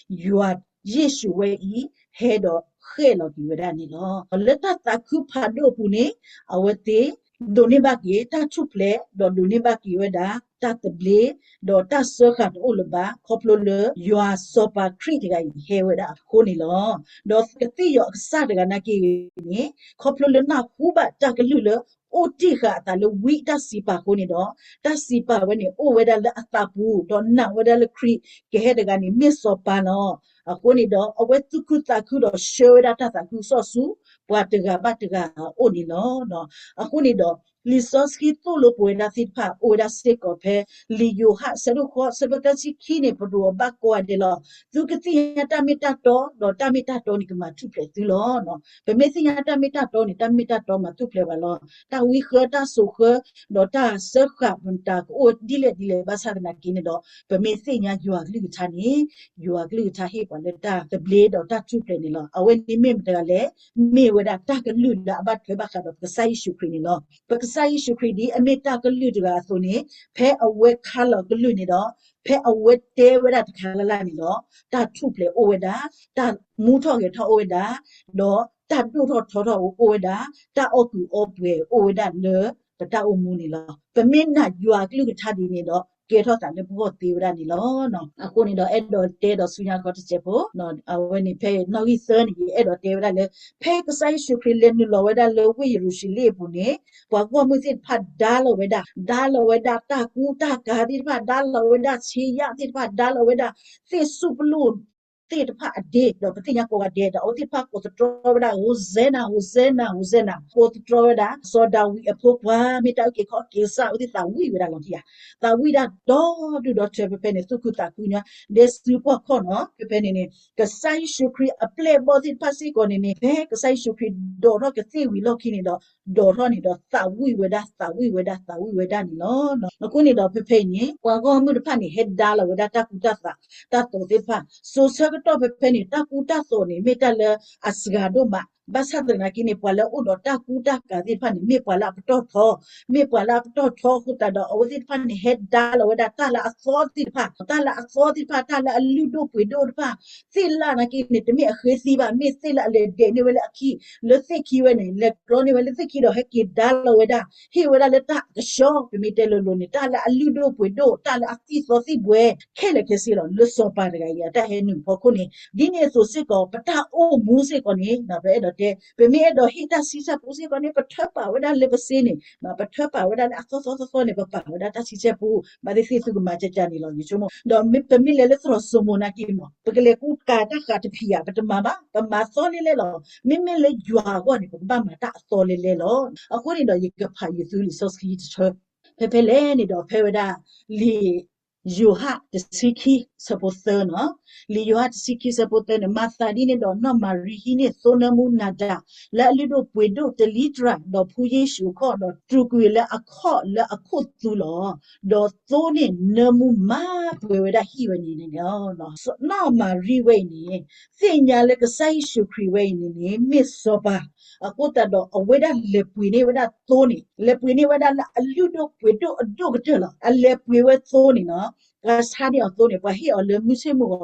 ယွၤယ့ၣ်ၡူးဝဲအံၤ ဟဲဒီးဃဲၣ်လီၤက့ၤဝဲဒၣ်န့ၣ်လီၤ. လၢတၢ်သးခုဖးဒိၣ်အပူၤန့ၣ် အဝဲသ့ၣ် ဒိးန့ၢ်ဘၣ်က့ၤ တၢ်ထူၣ်ဖျဲး ဒီးဒိးန့ၢ်ဘၣ်က့ၤဝဲဒၣ် တၢ်သဘျ့ ဒီးတၢ်စၢဃာ်တအိၣ်လၢၤဘၣ် ခီဖျိလၢယွၤစီၤပၤခရံာ်တဂၤအံၤဟဲဝဲဒၣ်အဃိန့ၣ်လီၤ. ဒီးကသ့ၣ်ယီၤအကစၢ်တဂၤနာ်က့ဂ့ၤန့ၣ် ခီဖျိလၢနၢ်ဟူဘၣ်တၢ်ကလုၢ်လၢ အိၣ်တ့ၢ်ဃာ်အသးလၢဝံတၢ်စံးပာ်အဃိန့ၣ်ဒီး တၢ်စံးပာ်ဝဲန့ၣ် အိၣ်ဝဲဒၣ်လၢအသးပူၤ ဒီးနာ်ဝဲဒၣ်လၢခရံာ်ကဟဲတဂၤန့ၣ် မ့ၢ်စီၤပၤလီၤ. အဃိန့ၣ်ဒီး အဝဲသူၣ်ခုသးခုဒီးဆှၢဝဲဒၣ်တၢ်သးခုကစီၣ်ဆူ ပှၤတဂၤဘၣ်တဂၤအအိၣ်န့ၣ်လီၤ. အဃိန့ၣ်ဒီး လံာ်စီဆှံသိၣ်လိပဝဲဒၣ်သ့ၣ်တဖၣ် အိၣ်ဝဲဒၣ်စ့ၢ်ကီးဖဲ လံာ်ယိၤဟၣ်အဆၢဒိၣ်ဃိး အဆၢဖိသၢဆံခံန့ၣ် ပဒိးအီၤဘၣ်ကိးဂၤဒဲးလီၤ. သုကသ့ၣ်ညါတၢ်မ့ၢ်တၢ်တီ, ဒီးတၢ်မ့ၢ်တၢ်တီန့ၣ် ကမၤထူၣ်ဖျဲးသုလီၤ. ပမ့ၢ်သ့ၣ်ညါတၢ်မ့ၢ်တၢ်တီန့ၣ် တၢ်မ့ၢ်တၢ်တီမၤထူၣ်ဖျဲးဘၣ်လီၤ. တၢ်ဝံဃၢ တၢ်စိာ်ဃၢ ဒီးတၢ်စၢဃာ်မတၤကအိၣ်ဒ်လဲၣ်ဒ်လဲၣ်ဘၣ်ဆၣ်သနာ်က့န့ၣ်ဒီး ပမ့ၢ်သ့ၣ်ညါယွၤအကလုၢ်ကထါန့ၣ် ယွၤအကလုၢ်ကထါဟ့ၣ်ပှၤလၢတၢ်သဘျ့ဒီးတၢ်ထူၣ်ဖျဲးန့ၣ်လီၤ. အဝဲန့ၣ်မ့ၢ်မတၤတဂၤလဲၣ်, မ့ၢ်ဝဲဒၣ်တၢ်ကလုၢ်လၢအဘၣ်ထွဲဘၣ်ဃးဒီးပကစၢ်ယ့ၣ်ၡူးခရံာ်န့ၣ်လီၤ. ပကစၢ်ယ့ၣ်ၡူးခရံာ်ဒ်အမ့ၢ်တၢ်ကလုၢ်တဂၤအသိးန့ၣ် ဖဲအဝဲခါလီၤကလုၢ်န့ၣ်ဒီး ဖဲအဝဲတဲဝဲဒၣ်တခါလၢ်လၢ်န့ၣ်ဒီး တၢ်ထူၣ်ဖျဲးအိၣ်ဝဲဒၣ်, တၢ်မူထီၣ်ဂဲၤထီၣ်အိၣ်ဝဲဒၣ်, ဒီးတၢ်ဒိၣ်ထီၣ်ထီထီၣ်အိၣ်ဝဲဒၣ်, တၢ်အီၣ်ကုာ်အီပှဲၤအိၣ်ဝဲဒၣ်လၢပတၢ်အိၣ်မူန့ၣ်လီၤ. ပမ့ၢ်နာ်ယွၤအကလုၢ်ကထါဒ်န့ၣ်ဒီး ကဲထီၣ်သးလၢပဂီၢ်သ့ဝဲဒၣ်န့ၣ်လီၤ. အဃိန့ၣ်ဒီး အဲၣ်ဒိးတဲဒီးဆူညါခီတစဲးဖိ, အဝဲန့ၣ်ဖဲနီၣ်ဂံၢ်သၢန့ၣ် ယအဲၣ်ဒိးတဲဝဲဒၣ်လၢ ဖဲကစၢ်ယ့ၣ်ၡူးခရံာ်လဲၤနုာ်လီၤဝဲဒၣ်လၢဝ့ၢ်ယရူၤၡလ့ၣ်အပူၤန့ၣ် ပှၤဂီၢ်မုၢ်သ့ၣ်တဖၣ်ဒါလီၤဝဲဒၣ်, ဒါလီၤဝဲဒၣ်တၢ်ကူတၢ်ကၤသ့ၣ်တဖၣ်, ဒါလီၤဝဲဒၣ်ဆ့ယၣ်သ့ၣ်တဖၣ်, ဒါလီၤဝဲဒၣ်သ့ၣ်စူၣ်ပလိၣ်သ့ၣ်တဖၣ်အဒ့, ဒီးပသ့ၣ်ညါကိးဂၤဒဲးဒီး အဝဲသ့ၣ်တဖၣ်ကိးသတြီဝဲဒၣ် ဟိၣ်စဲနၤ, ဟိၣ်စဲနၤ, ဟိၣ်စဲနၤ, ကိးသတြီဝဲဒၣ် စီၤဒၤဝံးအဖိခွါ, မ့ၢ်တၢ်အုၣ်က့ၤခီၣ်က့ၤကစၢ်, အဝဲသ့ၣ်သးဝံၣ်ဝဲဒၣ်လီၤတံၢ်ဧါ. သးဝံၣ်ဒၣ်ဒီဒူၣ်ဒီထၢဖဲဖဲန့ၣ် သူၣ်ခုသးခုညါ ဒဲစုကွၢ်ခီၣ်နီၤ ဖဲဖဲန့ၣ်န့ၣ် ကစၢ်ယ့ၣ်ၡူးခရံာ်အပျဲၢ်အဘီၣ်သ့ၣ်တဖၣ်စ့ၢ်ကီးန့ၣ်န့ၣ် ဖဲကစၢ်ယ့ၣ်ၡူးခရံာ်ဒိးထီၣ်ကသ့ၣ်ဝံၤလီၢ်ခံန့ၣ်ဒီး ဒိးထီၣ်န့ၣ်ဒီး သးဝံၣ်ဝဲဒၣ်, သးဝံၣ်ဝဲဒၣ်, သးဝံၣ်ဝဲဒၣ်န့ၣ်လီၤ. အဃိန့ၣ်ဒီး ဖဲဖဲအံၤန့ၣ် ပှၤဂီၢ်မုၢ်တဖၣ်န့ၣ် ဟဲဒါလီၤဝဲဒၣ်တၢ်ကူတၢ်သိး, တၢ်သိးသ့ၣ်တဖၣ်, စိၤဆၢကတီၢ်ဖဲဖဲန့ၣ် တၢ်ကူတၢ်သိးန့ၣ် မ့ၢ်တၢ်လၢအစှၤဒိၣ်မး, ဘၣ်ဆၣ်သနာ်က့န့ၣ် ပှၤလၢအအိၣ်ဒီးတၢ်ကူတၢ်ကၤသ့ၣ်တဖၣ်န့ၣ် မ့ၢ်ပှၤလၢအပတီၢ်ထီ, မ့ၢ်ပှၤလၢအပတီၢ်ထီအဃိသတးဒီး အဝဲသ့ၣ်တဖၣ်န့ၣ် ဟဲဒါလီၤဝဲဒၣ်တၢ်လၢအသီသ့ၣ်တဖၣ်, တၢ်လၢအသီသ့ၣ်တဖၣ်, တၢ်လၢအလုၢ်ဒိၣ်ပှ့ၤဒိၣ်တဖၣ်, သ့ၣ်လၢ်နာ်က့န့ၣ် တမ့ၢ်အဃ့သံဘၣ်, မ့ၢ်သ့ၣ်လၢအလဲၤဒဲးန့ၢ်ဝဲလၢအခံ, လၢသ့ၣ်ခံဝဲန့ၣ် လဲၤကျီန့ၢ်ဝဲလၢသ့ၣ်ခံဒီး ဟဲက့ၤဒါလီၤဝဲဒၣ်, ဟ့ၣ်ဝဲဒၣ်လၢတၢ်ကဆှီ, ပမ့ၢ်တဲလိၤလိၤန့ၣ် တၢ်လၢအလုၢ်ဒိၣ်ပှ့ၤဒိၣ်, တၢ်လၢအသံၣ်သီသံၣ်ဘှဲ ခဲလၢာ်ခဲဆ့လီၤ. လၢစီၤပၤတဂၤအံၤ အတၢ်ဟဲနုာ်အဖီခိၣ်န့ၣ် ဒ်န့ၣ်အသိးစ့ၢ်ကီး ပတၢ်အိၣ်မူစ့ၢ်ကီးန့ၣ် ပအဲၣ်ဒိး တဲ ပမ့ၢ်အဲၣ်ဒိးဟ့ၣ်တၢ်ဆံဆဲပူစ့ၢ်ကီးန့ၣ် ပထၢပာ်ဝဲဒၣ်လၢပစ့န့ၣ် ပထၢပာ်ဝဲဒၣ်လၢအသီသီသီသီန့ၣ် ပပာ်ဝဲဒၣ်တၢ်ဆံဆဲပူ ဘၣ်သ့ၣ်သ့ၣ်သုကမၤကကန့ၣ်လီၤ ယဆိကမိၣ် ဒီးပမ့ၢ်လဲၤလၢသရိာ်စိမိၤနာ်က့မး ပကလဲၤကူကၤတၢ်ဃးတဖံးဧါ ပတမၤဘၣ် ပမၤသီလဲလဲလီၤ. မ့မ့ၢ်လၢယွၤအဂီၢ်န့ၣ် ပကဘၣ်မၤတၢ်အသီလဲလဲလီၤ. အဃိန့ၣ်ဒီး ယကဖးယသုလံာ်စီဆှံတဆၢ ဖဲဖဲလဲၣ်န့ၣ်ဒီး ဖဲဝဲဒၣ် လံာ်ယိၤဟၣ်တဆံခံဆၢဖိသၢနီၤ, လံာ်ယိၤဟၣ်တဆံခံဆၢဖိသၢန့ၣ် မၤသးဒ်န့ၣ်ဒီး နီၢ်မၤရံဟံးန့ၢ်သိနၢမူနၤဒါ လၢအလုၢ်ဒိၣ်ပှ့ၤဒိၣ်တလံတြၤ ဒီးဖှူယ့ၣ်ၡူးအခီၣ် ဒီးတြူာ်ကွံာ်လၢအခီၣ်လၢအခိၣ်သူလီၤ. ဒီးသိန့ၣ်နၢမူမၤပှဲၤဝဲဒၣ်ဟံၣ်ဝဲန့ၣ်န့ၣ်လီၤ. နီၢ်မၤရံဝဲအံၤန့ၣ် သ့ၣ်ညါလၢကစၢ်ယ့ၣ်ၡူးခရံာ်ဝဲအံၤန့ၣ်န့ၣ် မ့ၢ်စီၤပၤ အဃိသတးဒီးအဝဲဒၣ်လဲၤပှ့ၤန့ၢ်ဝဲဒၣ်သိန့ၣ် လဲၤပှ့ၤန့ၢ်ဝဲဒၣ်လၢအလုၢ်ဒိၣ်ပှ့ၤဒိၣ်အဒိၣ်ကတၢၢ်လီၤ. အလဲၤပှ့ၤဝဲသိန့ၣ်နီၤ ပှၤဆါန့ၢ်အီၤသိန့ၣ် ပှၤဟ့ၣ်အီၤလၢမုၢ်ဆ့ၣ်မုၢ်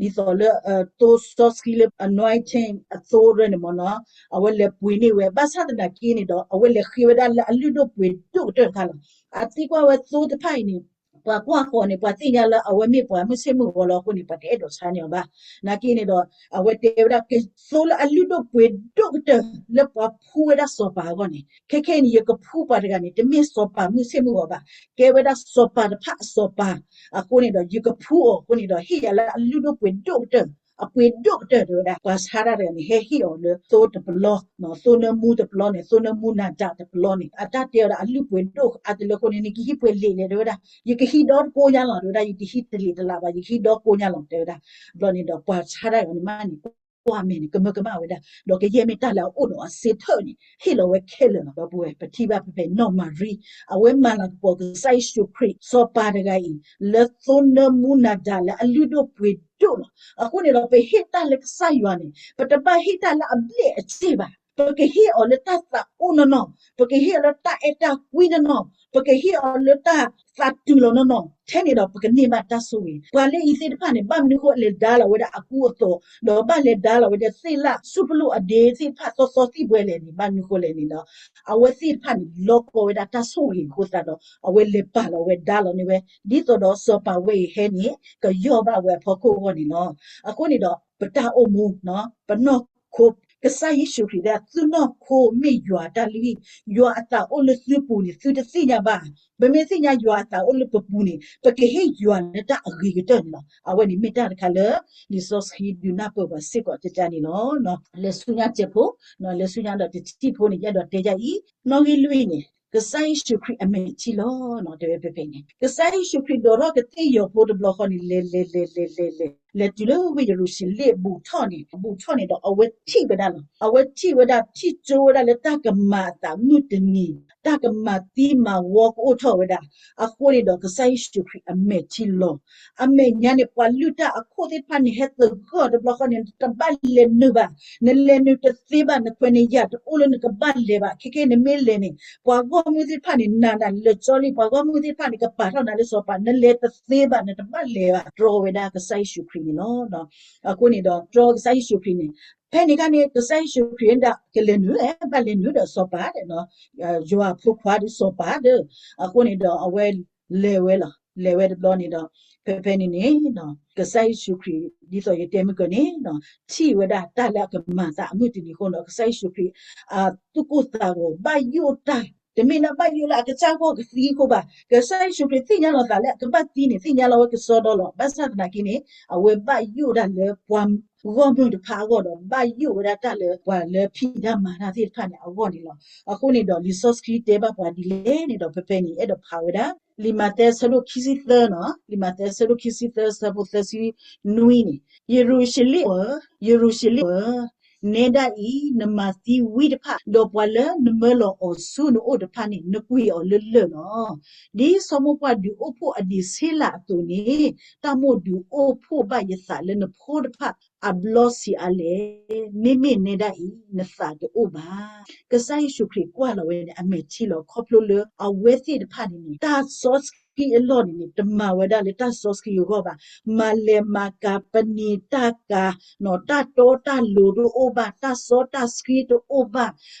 ဂီၤသိ ဒ်သိးလၢ သိစီဆှံလၢ anointing အသိရၢန့ၣ်မ့ၢ်နီၤ အဝဲလဲၤပှ့ၤန့ၢ်ဝဲ ဘၣ်ဆၣ်သနာ်က့န့ၣ်ဒီး အဝဲလဲၤဃ့ဝဲဒၣ်လၢအလုၢ်ဒိၣ်ပှ့ၤဒိၣ်ကတၢၢ်တခါလီၤ. အသံကွၢ်ဝဲသိတဖၣ်အံၤန့ၣ် ပှၤကွၢ်ဃီၤန့ၣ် ပှၤသ့ၣ်ညါလၢအဝဲမ့ၢ်ပှၤမုၢ်ဆ့ၣ်မုၢ်ဂီၤလီၤအဃိန့ၣ် ပှၤတအဲၣ်ဒိးဆါန့ၢ်အီၤဘၣ်. နာ်က့န့ၣ်ဒီး အဝဲတဲဝဲဒၣ်ကသိလၢအလုၢ်ဒိၣ်ပှ့ၤဒိၣ်ကတၢၢ် လၢပှၤဖှူဝဲဒၣ်စီၤပၤအဂီၢ်န့ၣ် ခဲခဲအံၤန့ၣ် ယကဖှူပှၤတဂၤန့ၣ် တမ့ၢ်စီၤပၤမုၢ်ဆ့ၣ်မုၢ်ဂီၤဘၣ်, ကဲဝဲဒၣ်စီၤပၤတဖၣ်အစီၤပၤ အဃိန့ၣ်ဒီး ယကဖှူအီၤအဃိန့ၣ်ဒီး ဟ့ၣ်ယၤလၢအလုၢ်ဒိၣ်ပှ့ၤဒိၣ်ကတၢၢ် အပှ့ၤဒိၣ်ကတၢၢ်တဲဝဲဒၣ် ပှၤဆါတၢ်တဂၤန့ၣ် ဟဲဟ့ၣ်အီၤလၢသိတပလီ, သိနၢမူတပလီန့ၣ် သိနၢမူနၤဒါတပလီန့ၣ် အတၢ်တဲဝဲဒၣ်အလုၢ်ပှ့ၤဒိၣ်အါတလၢအဃိန့ၣ် နကဟံးပှဲၤလံာ်လဲၣ်တဲဝဲဒၣ်, ယကဟံးဒီတကိညါလီၤတဲဝဲဒၣ်, ယတဟံးတလံာ်တလးဘၣ် ယကဟံးဒီကိညါလီၤတဲဝဲဒၣ်. ဘျီန့ၣ်ဒီးပှၤဆါတၢ်တဂၤန့ၣ်မးန့ၣ် ကွၢ်မဲာ်န့ၣ် ကမၢကမၣ်ဝဲဒၣ်, ဒီးကယဲၢ်မ့ၢ်တၢ်လၢအအိၣ်ဒီးအစ့ထၢၣ်န့ၣ် ဟ့ၣ်လီၤဝဲခဲလၢာ်လီၤ. ဒီပုၢ်ဝဲၢ် ပထံၣ်ဘၣ်ဖဲဖဲနီၢ်မၤရံ အဝဲမၤလၤကပီၤကစၢ်ယ့ၣ်ၡူးခရံာ်စီၤပၤတဂၤအံၤ လၢသိနၢမူနၤဒါလၢအလုၢ်ဒိၣ်ပှ့ၤဒိၣ်လီၤ. အဃိန့ၣ်ဒီး ပဟ့ၣ်တၢ်လၢကစၢ်ယွၤန့ၣ် ပတဘၣ်ဟ့ၣ်တၢ်လၢအဘျဲၣ်အစ့ၢ်ဘၣ်, ပကဟ့ၣ်အီၤလၢတၢ်သးအိၣ်နီၢ်နီၢ်, ပကဟ့ၣ်အီၤလၢတၢ်အဲၣ်တၢ်ကွံနီၢ်နီၢ်, ပကဟ့ၣ်အီၤလၢတၢ်သးတုၤလီၤနီၢ်နီၢ်, ထဲန့ၣ်ဒီးပကန့ၢ်ဘၣ်တၢ်ဆိၣ်ဂ့ၤ. ပှၤလၢအံၤသ့ၣ်တဖၣ်န့ၣ် ဘၣ်မနုၤဃိလဲၤဒါလီၤဝဲဒၣ်အကူအသိး, ဒီးဘၣ်လဲၤဒါလီၤဝဲဒၣ်သ့ၣ်လၣ်ဆူၣ်ပလိၣ်အဒ့သ့ၣ်တဖၣ်သီသီသံၣ်ဘှဲလဲၣ်န့ၣ် ဘၣ်မနုၤဃိလဲၣ်န့ၣ်ဒီး အဝဲသ့ၣ်တဖၣ်န့ၣ် လီၤကီဝဲဒၣ်တၢ်ဆိၣ်ဂ့ၤအဃိသတးဒီး အဝဲလဲၤပာ်လီၤဝဲဒါလီၤန့ၢ်ဝဲ ဒ်သိးဒီးစီၤပၤဝဲအံၤဟဲန့ၣ် ကယီၢ်ဘၣ်ဝဲအဖီခိၣ်အဂီၢ်န့ၣ်လီၤ. အဃိန့ၣ်ဒီး ပတၢ်အိၣ်မူ ပနီၢ်ခိ ကစၢ်ယ့ၣ်ၡူးခရံာ်တဲ သုနီၢ်ခိမ့ၢ်ယွၤအတၢ်လုၢ်ဟံၣ်, ယွၤအသးအိၣ်လၢသုပူၤန့ၣ် သုတသ့ၣ်ညါဘၣ်. ပမ့ၢ်သ့ၣ်ညါယွၤအသးအိၣ်လၢပပူၤန့ၣ် ပကဟ့ၣ်ယွၤလၢတၢ်အဂ့ၤကတၢၢ်န့ၣ်လီၤ. အဝဲန့ၣ်မ့ၢ်တၢ်တခါလၢ လံာ်စီဆှံဒုးနၢ်ပၢၢ်ပှၤစ့ၢ်ကီးကကန့ၣ်လီၤ. လဲၤဆူညါတစဲးဖိ, လဲၤဆူညါဒီးတထံၣ်ဖိန့ၣ် ယအဲၣ်ဒိးတဲယၤအံၤ, နီၣ်ဂံၢ်လွံၢ်န့ၣ် ကစၢ်ယ့ၣ်ၡူးခရံာ်အမဲာ်ထံလီၤ တဲဝဲဖဲဖဲန့ၣ် ကစၢ်ယ့ၣ်ၡူးခရံာ်ဒိးထီၣ်ကသ့ၣ်ယီၤဖိတဘျီဃီန့ၣ် လဲၤလဲၤလဲၤလဲၤလဲၤလဲၤ လဲၤတုၤလၢဝ့ၢ်ယရူၤၡလ့ၣ် ဘူးထီၣ်န့ၣ် ဘူးထီၣ်န့ၣ်ဒီး အဝဲထံၣ်ဝဲဒၣ်လီၤ. အဝဲထံၣ်ဝဲဒၣ် ထံၣ်ကၠိဝဲဒၣ်လၢတၢ်ကမၤအသးမုၢ်တနံၤ တၢ်ကမၤသံမၤဝီကအိၣ်ထီၣ်ဝဲဒၣ်. အဃိန့ၣ်ဒီး ကစၢ်ယ့ၣ်ၡူးခရံာ်အမဲာ်ထံလီၤ. အမဲာ်ညါန့ၣ် ပှၤလုၢ်တၢ်အခိၣ်သ့ၣ်တဖၣ်န့ၣ် ဟဲသဂၢၢ်တဘျီဃီန့ၣ် နတဘၣ်လဲၤနုာ်ဘၣ်, နလဲၤနုာ်တသ့ဘၣ်, နခွဲးနယာ်တအိၣ်လၢနကဘၣ်လဲၤဘၣ်. ခဲခဲနမ့ၢ်လဲၤန့ၣ် ပှၤဂီၢ်မုၢ်သ့ၣ်တဖၣ်န့ၣ် နာ်နၤလၢာ်ကၠီလံ, ပှၤဂီၢ်မုၢ်သ့ၣ်တဖၣ်န့ၣ် ကပာ်ထီၣ်နၤလၢစီၤပၤ, နလဲၤတသ့ဘၣ်, နတဘၣ်လဲၤဘၣ်, တြီဝဲဒၣ်ကစၢ်ယ့ၣ်ၡူးခရံာ်န့ၣ်လီၤ. အဃိန့ၣ်ဒီး တြီကစၢ်ယ့ၣ်ၡူးခရံာ်န့ၣ် ဖဲန့ၣ်အခါန့ၣ် ကစၢ်ယ့ၣ်ၡူးခရံာ်ဒၣ်ကလဲၤနုာ်, ဘၣ်လဲၤနုာ်ဒီးစီၤပၤဒီး ယွၤအဖိခွါဒီးစီၤပၤဒီး အဃိန့ၣ်ဒီး အဝဲလဲၤဝဲလီၤ. လဲၤဝဲတဘျီန့ၣ်ဒီး ဖဲဖဲန့ၣ်န့ၣ် ကစၢ်ယ့ၣ်ၡူးခရံာ် ဒ်သိးယတဲမုၢ်ကၢန့ၣ် ထံၣ်ဝဲဒၣ်တၢ်လၢအကမၤသးအမုၢ်တနံၤအဃိဒီး ကစၢ်ယ့ၣ်ၡူးခရံာ် အသူၣ်ကိၢ်သးဂီၤ ဘၣ်ယိၣ်တၢ်, တမ့ၢ်လၢဘၣ်ယိၣ်လၢအကစၢ်ဂီၢ်ကသံအဃိဘၣ်. ကစၢ်ယ့ၣ်ၡူးခရံာ်သ့ၣ်ညါလီၤသးလၢအကဘၣ်သံန့ၣ် သ့ၣ်ညါလီၤဝဲကစီဒီလီၤ. ဘၣ်ဆၣ်သနာ်က့န့ၣ် အဝဲဘၣ်ယိၣ်ဒၣ်လၢပှၤဂီၢ်မုၢ်တဖၣ်အဂီၢ်ဒီး ဘၣ်ယိၣ်ဝဲဒၣ်တၢ်လၢပှၤလၢဖံးတၢ်မၤတၢ်သ့ၣ်တဖၣ်န့ၣ်အဂီၢ်န့ၣ်လီၤ. အဃိန့ၣ်ဒီး လံာ်စီဆှံတဲဘၣ်ပှၤဒ်လဲၣ်န့ၣ်ဒီး ဖဲဖဲန့ၣ် အဲၣ်ဒိးဖးဝဲဒၣ် လံာ်မးသဲဆၢဒိၣ်ခံဆံသၢနီၤ, လံာ်မးသဲဆၢဒိၣ်ခံဆံသၢ ဆၢဖိသၢဆံနွံန့ၣ်, ယရူၤၡလ့ၣ်ဧၢ, ယရူၤၡလ့ၣ်ဧၢ, နဲဒၣ်အံၤ နမၤသံဝံတဖၣ်, ဒီးပှၤလၢနမၢလီၤအီၤဆူနအိၣ်တဖၣ်န့ၣ် နကွံာ်အီၤလၢလၢၢ်လီၤ. ဒ်ဆီမိၢ်ပှၢ်ဒုးအိၣ်ဖှိၣ်အဒံးဆ့လးအသိးန့ၣ်, တၢ်မိၣ်ဒုးအိၣ်ဖှိၣ်ဘၣ်ယသးလၢနဖိတဖၣ်အဘျီဆံးအါလဲၣ်. မ့မ့ၢ်နဲဒၣ်အံၤ နသးတအိၣ်ဘၣ်. ကစၢ်ယ့ၣ်ၡူးခရံာ်ကွၢ်လီၤဝဲန့ၣ် အမဲာ်ထံလီၤ ခီဖျိလၢအဝဲသ့ၣ်တဖၣ်န့ၣ်န့ၣ် တၢ်စီဆှံအလီၢ်န့ၣ်န့ၣ် တမၤဝဲဒၣ်လၢတၢ်စီဆှံအဂီၢ်ဘၣ်. မၤလဲၤမၤကၤ ပနံာ်တၢ်ကၤ နီၢ် တၢ်တီတၢ်လိၤတအိၣ်ဘၣ်, တၢ်စီတၢ်ဆှံတအိၣ်ဘၣ်,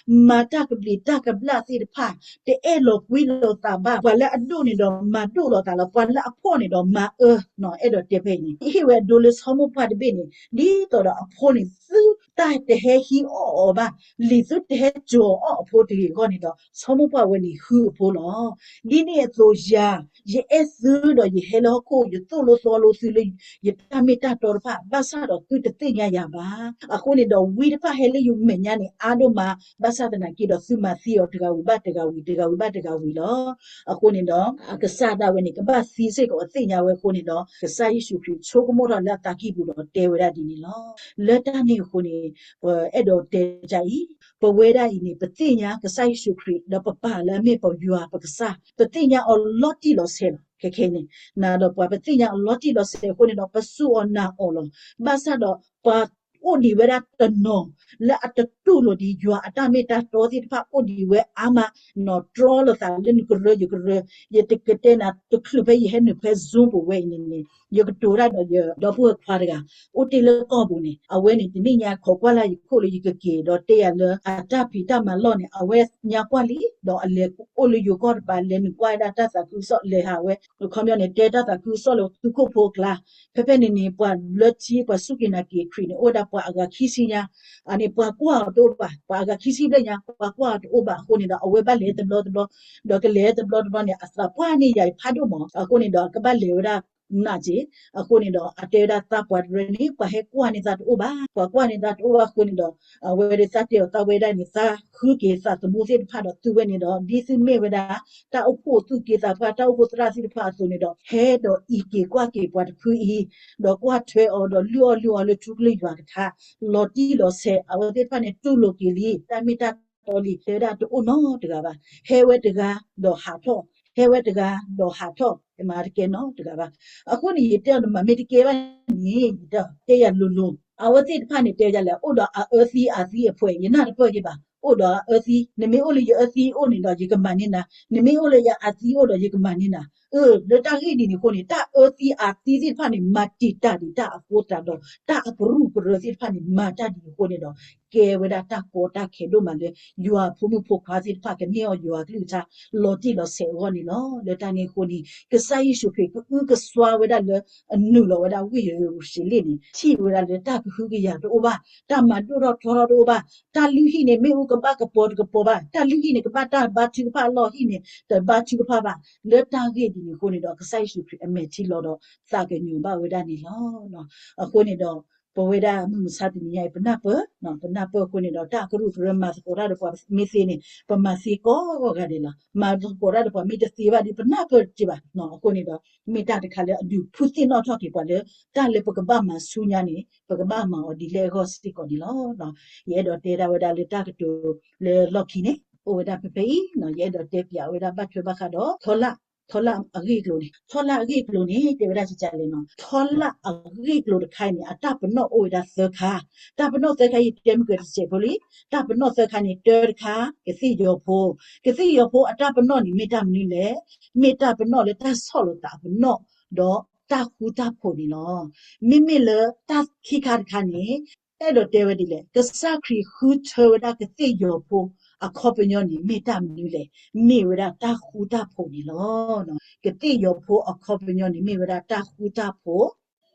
မၤတၢ်ကဘျံးတၢ်ကဘျၣ်သ့ၣ်တဖၣ် တအဲၣ်လီၤကွံလိာ်သးဘၣ်. ပှၤလၢအဒိၣ်န့ၣ်ဒီးမၤဒိၣ်လိာ်သးလီၤ, ပှၤလၢအဖှီၣ်န့ၣ်ဒီးမၤအၢ, နီၢ် အဲၣ်ဒိးတဲဖဲအံၤန့ၣ် ဟ့ၣ်ဝဲအဒိလၢဆီမိၢ်ပှၢ်တဘ့ၣ်န့ၣ် ဒ်သိးဒီးအဖိန့ၣ် သု တၢ်တဟဲဟံးအီၣ်အီၤဘၣ်, လံာ်သုတဟဲစိာ်အီၣ်အဖိတဂ့ၤအဂီၢ်န့ၣ်ဒီး ဆိကမိၣ်ကွၢ်ဝဲန့ၣ် ဃုအဖိလီၤ. ဒ်န့ၣ်အသိးယၤ, ယအဲၣ်သုဒီးယဟဲလၢဟီၣ်ခိၣ်, ယသိၣ်လိသီလိသုလၢယတၢ်မ့ၢ်တၢ်တီတဖၣ်, ဘၣ်ဆၣ်ဒီးသုတသ့ၣ်ညါယၤဘၣ်. အဃိန့ၣ်ဒီး ဝံတဖၣ်ဟဲလၢယမဲာ်ညါန့ၣ် အါဒိၣ်မး, ဘၣ်ဆၣ်သနာ်က့ဒီး သုမၤသံအီၤတဂၤဝံၤဘၣ်တဂၤဝံၤ, တဂၤဝံၤဘၣ်တဂၤဝံၤလီၤ. အဃိန့ၣ်ဒီး အကစၢ်ဒၣ်ဝဲန့ၣ် ကဘၣ်သံစ့ၢ်ကီးအသ့ၣ်ညါဝဲအဃိန့ၣ်ဒီး ကစၢ်ယ့ၣ်ၡူးခရံာ်ဆိကမိၣ်ထီၣ်လၢအသးကံၢ်ပူၤဒီးတဲဝဲဒၣ်ဒ်န့ၣ်လီၤ. လၢတၢ်န့ၣ်အဃိန့ၣ်, ပအဲၣ်ဒိးတဲဒ်အံၤ, ပဝဲဒၣ်အံၤန့ၣ် ပသ့ၣ်ညါကစၢ်ယ့ၣ်ၡူးခရံာ် ဒီးပပာ်လၢအမ့ၢ်ပယွၤပကစၢ်, ပသ့ၣ်ညါအီၤလီၤတံၢ်လီၤဆဲးလီၤ. ခဲခဲအံၤန့ၣ် နၤဒီးပှၤပသ့ၣ်ညါအီၤလီၤတံၢ်လီၤဆဲးအဃိန့ၣ်ဒီး ပစူၢ်အီၤနာ်အီၤလီၤ. ဘၣ်ဆၣ်ဒီး ပှၤအိၣ်ဒံးဝဲဒၣ်တနီၤ လၢအတတူၢ်လိာ်ဒံးယွၤအတၢ်မ့ၢ်တၢ်တီသ့ၣ်တဖၣ်အိၣ်ဒံးဝဲအါမး, နီၢ်တြီလိာ်သးလၢနကရၢယကရၢ, ယတကတဲနၤ တချုးဖဲယဟဲနုာ်ဖဲ Zoom ပူၤဝဲအံၤန့ၣ်န့ၣ် ယကတိၤတၢ်ဒီးယဒီပုၢ်ဝဲၢ်ခွါတဂၤ အိၣ်တ့ၢ်လၢကီၢ်ပူၤန့ၣ် အဝဲန့ၣ်တနံၣ်ညါခိးကွၢ်လၢ်ယခိၣ်လၢယကက့ၤဒီးတဲယၤလၢအတၢ်ဖံးတၢ်မၤလီၢ်န့ၣ် အဝဲညါကွၢ်လံ, ဒီးအလဲၤအိၣ်လၢယိၤကီၢ်တပၤ လဲၤနုာ်ကွၢ်ဝဲဒၣ်တၢ်သးခုကစီၣ် လဲၤဟးဝဲ, ခီပညီန့ၣ်တဲတၢ်သးခုကစီၣ်လၢသုးခိၣ်ဖိအကျါ, ဖဲဖဲန့ၣ်န့ၣ် ပှၤလၢထံ ပှၤစူၢ်က့ၤနာ်က့ၤခရံာ်န့ၣ် အိၣ်ဝဲဒၣ်ပှၤအဂၤခံဆံညါ, အန့ၣ်ပှၤကွၢ်အီၤတအိၣ်ဘၣ်, ပှၤအဂၤခံဆံဘျဲၣ်ညါ ပှၤကွၢ်အီၤတအိၣ်ဘၣ်အဃိန့ၣ်ဒီး အဝဲဘၣ်လဲၤတဘျီတဘျီ, ဒီးကလဲၤတဘျီတဘျီန့ၣ် အသးပှၢ်န့ၢ်ယၤအံၤဖးဒိၣ်မး, အဃိန့ၣ်ဒီး အကဘၣ်လဲၤဝဲဒၣ် နာ်က့, အဃိန့ၣ်ဒီး အတဲဝဲဒၣ်သးပှၢ်တရၢန့ၣ် ပှၤဟဲကွၢ်န့ၢ်သးတအိၣ်ဘၣ်, ပှၤကွၢ်န့ၢ်သးတအိၣ်ဘၣ်အဃိန့ၣ်ဒီး အဝဲဒၣ်သးတဲအီၤသးဝဲဒၣ်န့ၣ် သးဃုက့ၤသးသမူသ့ၣ်တဖၣ်ဒီးသုဝဲန့ၣ်ဒီး ဒ်သုမ့ၢ်ဝဲဒၣ် တၢ်အိၣ်ဖှိၣ်သူၣ်က့သးပှၢ် တၢ်အိၣ်ဖှိၣ်သရၣ်သ့ၣ်တဖၣ်အသိးန့ၣ်ဒီး ဟဲဒီးအံးက့ၤကွၢ်က့ၤပှၤတဖုအံၤ, ဒီးကွၢ်ထွဲအီၤဒီးလုၢ်အီၣ်လုၢ်အီလၢထူကလုၢ်ယွၤကထါ, လီၤတံၢ်လီၤဆဲး အဝဲသ့ၣ်တဖၣ်န့ၣ် တူၢ်လိာ်က့ၤလံ တၢ်မ့ၢ်တၢ်တီလံ တဲဝဲဒၣ်တအိၣ်နီတဂၤဘၣ်, ဟဲဝဲတဂၤဒီးဟးထီၣ်, ဟဲဝဲတဂၤဒီးဟးထီၣ်, မၤတကဲနီတဂၤဘၣ်. အဃိန့ၣ် ယတဲအီၤ နမၤမ့ၢ်တကဲဘၣ်န့ၣ် ယတဲယၤလိၤလိၤ, အဝဲသ့ၣ်တဖၣ်န့ၣ် တဲယၤလဲၣ် အိၣ်ဒီးအအၢသံအသံအဖှဲး ယနၢ်တပၢၢ်က့ၤဘၣ်, အိၣ်ဒီးအအၢသံ, နမ့ၢ်အိၣ်လၢယအၢသံအိၣ်န့ၣ်ဒီး ယကမၤန့ၢ်နၤ, နမ့ၢ်အိၣ်လၢယအသံအိၣ်ဒီး ယကမၤန့ၢ်နၤ. အၢ လၢတၢ်ဂ့ၢ်ဒ်န့ၣ်အဃိန့ၣ် တၢ်အၢသံအသံသ့ၣ်တဖၣ်န့ၣ် မၤတံာ်တာ်ဒံးတၢ်အဃိသတးဒီး တၢ်အကရူၢ်ကရၢသ့ၣ်တဖၣ်န့ၣ် မၤတၢ်ဒ်အဃိန့ၣ်ဒီး ကဲဝဲဒၣ်တၢ်ကီတၢ်ခဲဒိၣ်မးလၢ ယွၤအဖိမုၣ်ဖိခွါသ့ၣ်တဖၣ်ကန့ၢ်အီၤယွၤအကလုၢ်ကထါ လီၤတံၢ်လီၤဆဲးအဂီၢ်န့ၣ်လီၤ. လၢတၢ်န့ၣ်အဃိန့ၣ် ကစၢ်ယ့ၣ်ၡူးခရံာ်ကအုကစွါဝဲဒၣ်လၢ အနုာ်လီၤဝဲဒၣ်ဝ့ၢ်ယရူၤၡလ့ၣ်န့ၣ် ထံၣ်ဝဲဒၣ်လၢတၢ်ကဟုကယာ်တအိၣ်ဘၣ်, တၢ်မၤဒိၣ်ထီၣ်ထီထီၣ်တအိၣ်ဘၣ်, တၢ်လုၢ်ဟံၣ်န့ၣ် မ့ၣ်အူကဘၣ်ကပီၤတကပီၤဘၣ်, တၢ်လုၢ်ဟံၣ်န့ၣ် ကဘၣ်တၢ်ဘါထုကဖၣ်အလီၢ်ဟံၣ်န့ၣ် တဘါထုကဖၣ်ဘၣ်. လၢတၢ်ဂ့ၢ်ဒ်န့ၣ်အဃိန့ၣ်ဒီး ကစၢ်ယ့ၣ်ၡူးခရံာ်အမဲာ်ထံလီၤဒီး သးကညီၤဘၣ်ဝဲဒၣ်န့ၣ်လီၤ. အဃိန့ၣ်ဒီး ပဝဲဒၣ်မုၢ်မဆါတနံၤညါအံၤ ပနၢ်ပၢၢ်, ပနၢ်ပၢၢ်အဃိန့ၣ်ဒီး တၢ်ကရူၢ်ကရၢမၤသကိးတၢ်ဒီးပှၤမ့ၢ်သ့န့ၣ် ပမၤသ့ကိးဂၤဒဲးလီၤ. မၤသကိးတၢ်ဒီးပှၤမ့ၢ်တသ့ဘၣ်ဒီး ပနၢ်ပၢၢ်တက့ၢ်ဘၣ်. အဃိန့ၣ်ဒီး မ့ၢ်တၢ်တခါလၢအဒုးဖုသ့ၣ်နီၣ်ထီၣ်က့ၤပှၤလၢ တၢ်လၢပကဘၣ်မၤဆူညါန့ၣ် ပကဘၣ်မၤအီၤဒ်လဲၣ်အဂီၢ်စ့ၢ်ကီးန့ၣ်လီၤ. ယအဲၣ်ဒိးတဲဒၣ်ဝဲဒၣ်လၢတၢ်ကတိၤလၢလီၢ်ခံန့ၣ် အိၣ်ဝဲဒၣ်ဖဲဖဲအံၤ, ယအဲၣ်ဒိးတဲပၠးဝဲဒၣ်ဘၣ်ထွဲဘၣ်ဃးဒီး ထီလၣ်, ထီလၣ်အဂ့ၢ်အကျိၤန့ၣ်, ထီလၣ်အဂ့ၢ်အကျိၤန့ၣ် တဲဝဲဒၣ်ကကလဲၣ်နီၤ, ထီလၣ်အဂ့ၢ်အကျိၤတခါအံၤန့ၣ် အတၢ်ပနီၣ်အိၣ်ဝဲဒၣ်သၢခါ, တၢ်ပနီၣ်သၢခါအံၤ တဲမုၢ်ကတစဲးဖိလံ, တၢ်ပနီၣ်သၢခါန့ၣ် တၢတခါ ကသ့ၣ်ယီၤဖိ, ကသ့ၣ်ယီၤဖိအတၢ်ပနီၣ်န့ၣ် မ့ၢ်တၢ်မနုၤလဲၣ်, မ့ၢ်တၢ်ပနီၣ်လၢတၢ်ဆီၣ်လီၤသးအပနီၣ် ဒီးတၢ်ဃူတၢ်ဖိးန့ၣ်လီၤ. မ့မ့ၢ်လၢတၢ်ခံခါတခါန့ၣ် အဲၣ်ဒိးတဲဝဲဒ်လဲၣ်, ကစၢ်ခရံာ်ဃုထၢဝဲဒၣ်ကသ့ၣ်ယီၤဖိအခီပညီန့ၣ် မ့ၢ်တၢ်မနုၤလဲၣ်, မ့ၢ်ဝဲဒၣ်တၢ်ဃူတၢ်ဖိးန့ၣ်လီၤ. ကသ့ၣ်ယီၤဖိအခီပညီန့ၣ် မ့ၢ်ဝဲဒၣ်တၢ်ဃူတၢ်ဖိး,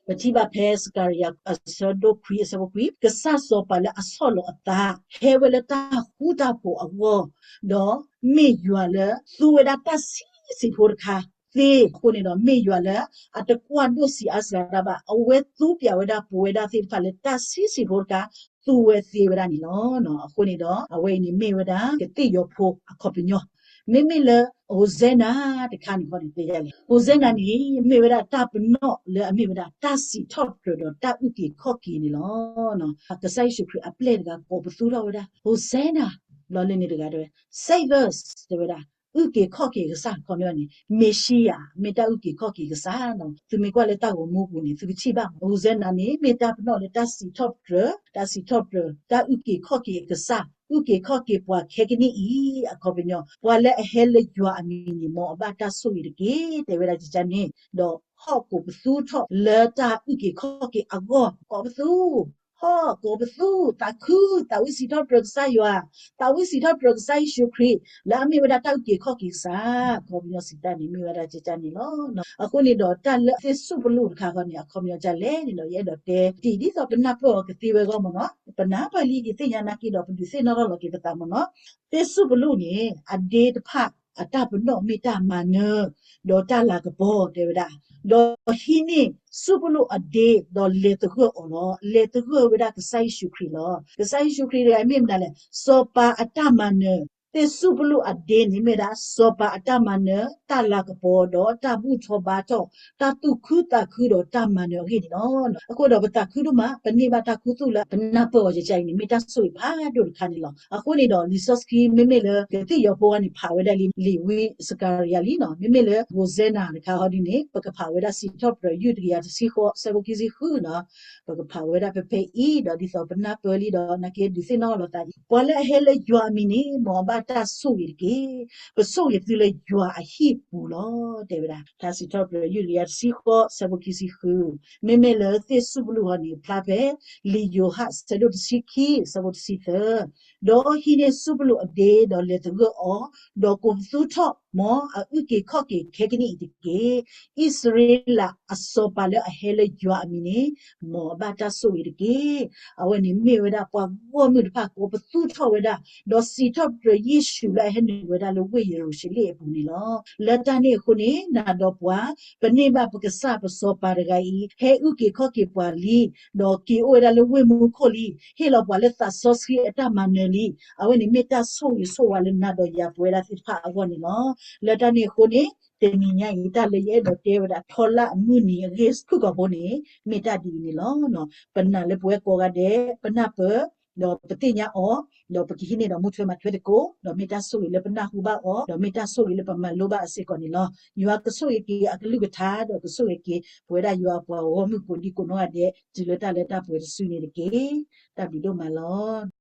ပထံၣ်ဘၣ်ဖဲစကၤရယၤအဆၢဒိၣ်ခွံအဆၢဖိခွံ, ကစၢ်စီၤပၤလၢအဆီၣ်လီၤအသး ဟဲဝဲလၢတၢ်ဃူတၢ်ဖိးအဂီၢ်, ဒီးမ့ၢ်ယွၤလၢသူဝဲဒၣ်တၢ်ဆံးဆံးဖိတခါသ့အဃိန့ၣ်ဒီး မ့ၢ်ယွၤလၢအတကွၢ်ဒိၣ်ဆံးအါစှၤတၢ်ဘၣ်, အဝဲသူပၠးဝဲဒၣ်ပဝဲဒၣ်သ့ၣ်တဖၣ်လၢတၢ်ဆံးဆံးဖိတခါ သူဝဲသ့ဝဲဒၣ်န့ၣ်လီၤ. အဃိန့ၣ်ဒီး အဝဲအံၤန့ၣ်မ့ၢ်ဝဲဒၣ် ကသ့ၣ်ယီၤဖိအခီပညီ, မ့မ့ၢ်လၢ Hosanna တခါန့ၣ်ဃီန့ၣ် တဲယၤလဲၣ်, Hosanna န့ၣ် မ့ၢ်ဝဲဒၣ်တၢ်ပနီၣ်လၢအမ့ၢ်ဝဲဒၣ် တၢ်စံးထီၣ်ပတြၢၤဒီးတၢ်အုၣ်က့ၤခီၣ်က့ၤန့ၣ်လီၤ. ကစၢ်ယ့ၣ်ၡူးခရံာ်အပျဲၢ်တဂၤကိးပသူထီၣ်ဝဲဒၣ် Hosanna, ဘျီလၢန့ၣ်တဂၤတဲဝဲ Save us တဲဝဲဒၣ် အုၣ်က့ၤခီၣ်က့ၤကစၢ်, ခီပညီန့ၣ် မ့ၤၡံယၤ မ့ၢ်တၢ်အုၣ်က့ၤခီၣ်က့ၤကစၢ်လီၤ. သုမ့ၢ်ကွၢ်လၢတၢ်ဂီၤမူပူၤန့ၣ် သုကထံၣ်ဘၣ် Hosanna န့ၣ် မ့ၢ်တၢ်ပနီၣ်လၢတၢ်စံးထီၣ်ပတြၢၤ, တၢ်စံးထီၣ်ပတြၢၤ တၢ်အုၣ်က့ၤခီၣ်က့ၤကစၢ်, အုၣ်က့ၤခီၣ်က့ၤပှၤခဲကနံၣ်အံၤ အခီပညီ, ပှၤလၢအဟဲလၢယွၤအမံၤန့ၣ် မ်အဘၣ်တၢ်ဆိၣ်ဂ့ၤတက့ၢ် တဲဝဲဒၣ်ကကန့ၣ်, ဒီးဟီၣ်ကိးပသူထီၣ်လၢတၢ်အုၣ်က့ၤခီၣ်က့ၤအဂီၢ် ကိးပသူ, ဟီၣ်ကိးပသူ သးခု သးဝံၣ်စံးထီၣ်ပတြၢၤကစၢ်ယွၤ, သးဝံၣ်စံးထီၣ်ပတြၢၤကစၢ်ယ့ၣ်ၡူးခရံာ် လၢအမ့ၢ်ဝဲဒၣ်တၢ်အုၣ်က့ၤခီၣ်က့ၤကစၢ်, ခီပညီစံးတၢ်န့ၣ် မ့ၢ်ဝဲဒၣ်ကကန့ၣ်လီၤ. အဃိန့ၣ်ဒီး တၢ်လၢသ့ၣ်စူၣ်ပလူးတခါဃီန့ၣ် အခီပညီဒ်လဲၣ်န့ၣ်ဒီး ယအဲၣ်ဒိးတဲတံၢ် ဒ်သိးပနၢ်ပၢၢ်အီၤကသ့ဝဲအဂီၢ်မ့ၢ်နီၤ, ပနၢ်ပၢၢ်လံ ယသ့ၣ်ညါနာ်က့ဒီး ပဒုးသ့ၣ်နီၣ်ထီၣ်လီၤက့ၤပသးမ့ၢ်နီၤ. သ့ၣ်စူၣ်ပလူးန့ၣ် အဒ့တဖၣ်အတၢ်ပနီၣ်မ့ၢ်တၢ်မၤနၢၤ ဒီးတၢ်လၤကပီၤတဲဝဲဒၣ်, ဒီးဟံးန့ၢ်စူၣ်ပလူးအဒ့ ဒီးလဲၤသဂၢၢ်အီၤလီၤ. လဲၤသဂၢၢ်ဝဲဒၣ်ကစၢ်ယ့ၣ်ၡူးခရံာ်လီၤ. ကစၢ်ယ့ၣ်ၡူးခရံာ်တဂၤမ့ၢ်မနုၤလဲၣ်, စီၤပၤအတၢ်မၤနၢၤ, သ့ၣ်စူၣ်ပလူးအဒ့န့ၣ်မ့ၢ်ဝဲဒၣ် စီၤပၤအတၢ်မၤနၢၤ တၢ်လၤကပီၤ ဒီးတၢ်ဘူၣ်ထီၣ်ဘါထီၣ် တၢ်သူၣ်ခုသးခုဒီးတၢ်မၤနၢၤအဂ့ၢ်န့ၣ်လီၤ. အဃိဒီးပသးခုဒိၣ်မး ပန့ၢ်ဘၣ်တၢ်ခူသူၣ်လၢပနၢ်ပၢၢ်အီၤယကအံၤန့ၣ် မ့ၢ်တၢ်ဆိၣ်ဂ့ၤဖးဒိၣ်တခါန့ၣ်လီၤ. အဃိန့ၣ်ဒီး လံာ်စီဆှံ မ့မ့ၢ်လၢကသံၣ်ယီၤဖိဂၤန့ၣ် ဖးဝဲဒၣ်လံ လံာ်ဝံစကၤရယၤလံနီၤ, မ့မ့ၢ်လၢ Hosanna တခါဟီဒ်န့ၣ် ပကဖးဝဲဒၣ်စံးထီၣ်ပတြၢၤယုၢ်တကယၤတဆံဃိး ဆၢဖိခံဆံဃုနီၤ, ပကဖးဝဲဒၣ်ဖဲဖဲအံၤ ဒီးဒ်သိးပနၢ်ပၢၢ်လံဒီး နာ်က့ဒုးသ့ၣ်နီၣ်လီၤသးအံၤ, ပှၤလၢအဟဲလၢယွၤအမံၤန့ၣ် မ်အဘၣ်တၢ်ဆိၣ်ဂ့ၤတက့ၢ်. ပဆိၣ်ဂ့ၤသုလၢယွၤအဟံၣ်ပူၤလီၤ တဲဝဲဒၣ်. တၢ်စံးထီၣ်ပတြၢၤယုၢ်တကယၤတဆံဃိး ဆၢဖိခံဆံဃု, မ့မ့ၢ်လၢသ့ၣ်စူၣ်ပလူးဟီန့ၣ် ဖျါဖဲ လံာ်ယိၤဟၣ် ဆၢဒိၣ်တဆံခံ ဆၢဖိတဆံသၢ, ဒီးဟံးန့ၢ်စူၣ်ပလူးအဒ့ ဒီးလဲၤသဂၢၢ်အီၤ, ဒီးကိးပသူထီၣ် မ်အအုၣ်က့ၤခီၣ်က့ၤခဲကနံၣ်အံၤတက့ၢ်. အံၣ်စရ့လးအစီၤပၤလၢအဟဲလၢယွၤအမံၤန့ၣ် မ်အဘၣ်တၢ်ဆိၣ်ဂ့ၤတက့ၢ်. အဝဲန့ၣ်မ့ၢ်ဝဲဒၣ်ပှၤဂီၢ်မုၢ်တဖၣ်ကိးပသူထီၣ်ဝဲဒၣ်, ဒီးစံးထီၣ်ပတြၢၤယ့ၣ်ၡူးလၢအဟဲနုာ်ဝဲဒၣ်လၢဝ့ၢ်ယရူၤၡလ့ၣ်အပူၤန့ၣ်လီၤ. လၢတၢ်န့ၣ်အဃိန့ၣ် နၤဒီးပှၤ ပန့ၢ်ဘၣ်ပကစၢ်ပစီၤပၤတဂၤအံၤ ဟဲအုၣ်က့ၤခီၣ်က့ၤပှၤလံ, ဒီးက့ၤအိၣ်ဝဲဒၣ်လၢဝ့ၢ်မူခိၣ်လံ, ဟ့ၣ်လီၤပှၤလၢသးစီဆှံအတၢ်မၤနၢၤလံ. အဝဲန့ၣ်မ့ၢ်တၢ်ဆိၣ်ဂ့ၤဆိၣ်ဝါလၢနၤဒီးယၤပဝဲဒၣ်သ့ၣ်တဖၣ်အဂီၢ်န့ၣ်လီၤ. လၢတၢ်န့ၣ်အဃိန့ၣ် တနံၤညါအံၤ တၢ်လၢယအဲၣ်ဒိးတဲဝဲဒၣ် ထီလၢအမုၢ်နံၤအဂ့ၢ်ဖုၣ်ကိာ်ဖိန့ၣ် မ့ၢ်တၢ်ဒ်အံၤန့ၣ်လီၤ. ပနာ်လၢပဝဲကိးဂၤဒဲး ပနၢ်ပၢၢ် ဒီးပသ့ၣ်ညါအီၤ, ဒီးပကဟံးန့ၢ်ဒီးမူထွဲမၤထွဲသကိး, ဒီးမ့ၢ်တၢ်ဆိၣ်ဂ့ၤလၢပနၢ်ဟူဘၣ်အီၤ, ဒီးမ့ၢ်တၢ်ဆိၣ်ဂ့ၤလၢပမၤလိဘၣ်အီၤစ့ၢ်ကီးန့ၣ်လီၤ. ယွၤကဆိၣ်ဂ့ၤက့ၤအကလုၢ်ကထါ ဒီးကဆိၣ်ဂ့ၤက့ၤ ပဝဲဒၣ်ယွၤအပှၤဂီၢ်မုၢ်ကိးဒံကိးနီၢ်ဂၤဒဲး တုၤလၢတၢ်လၢတၢ်ပှဲၤတစုန့ၣ်တက့ၢ်. တၢ်ဘျုးဒိၣ်မးလီၤ.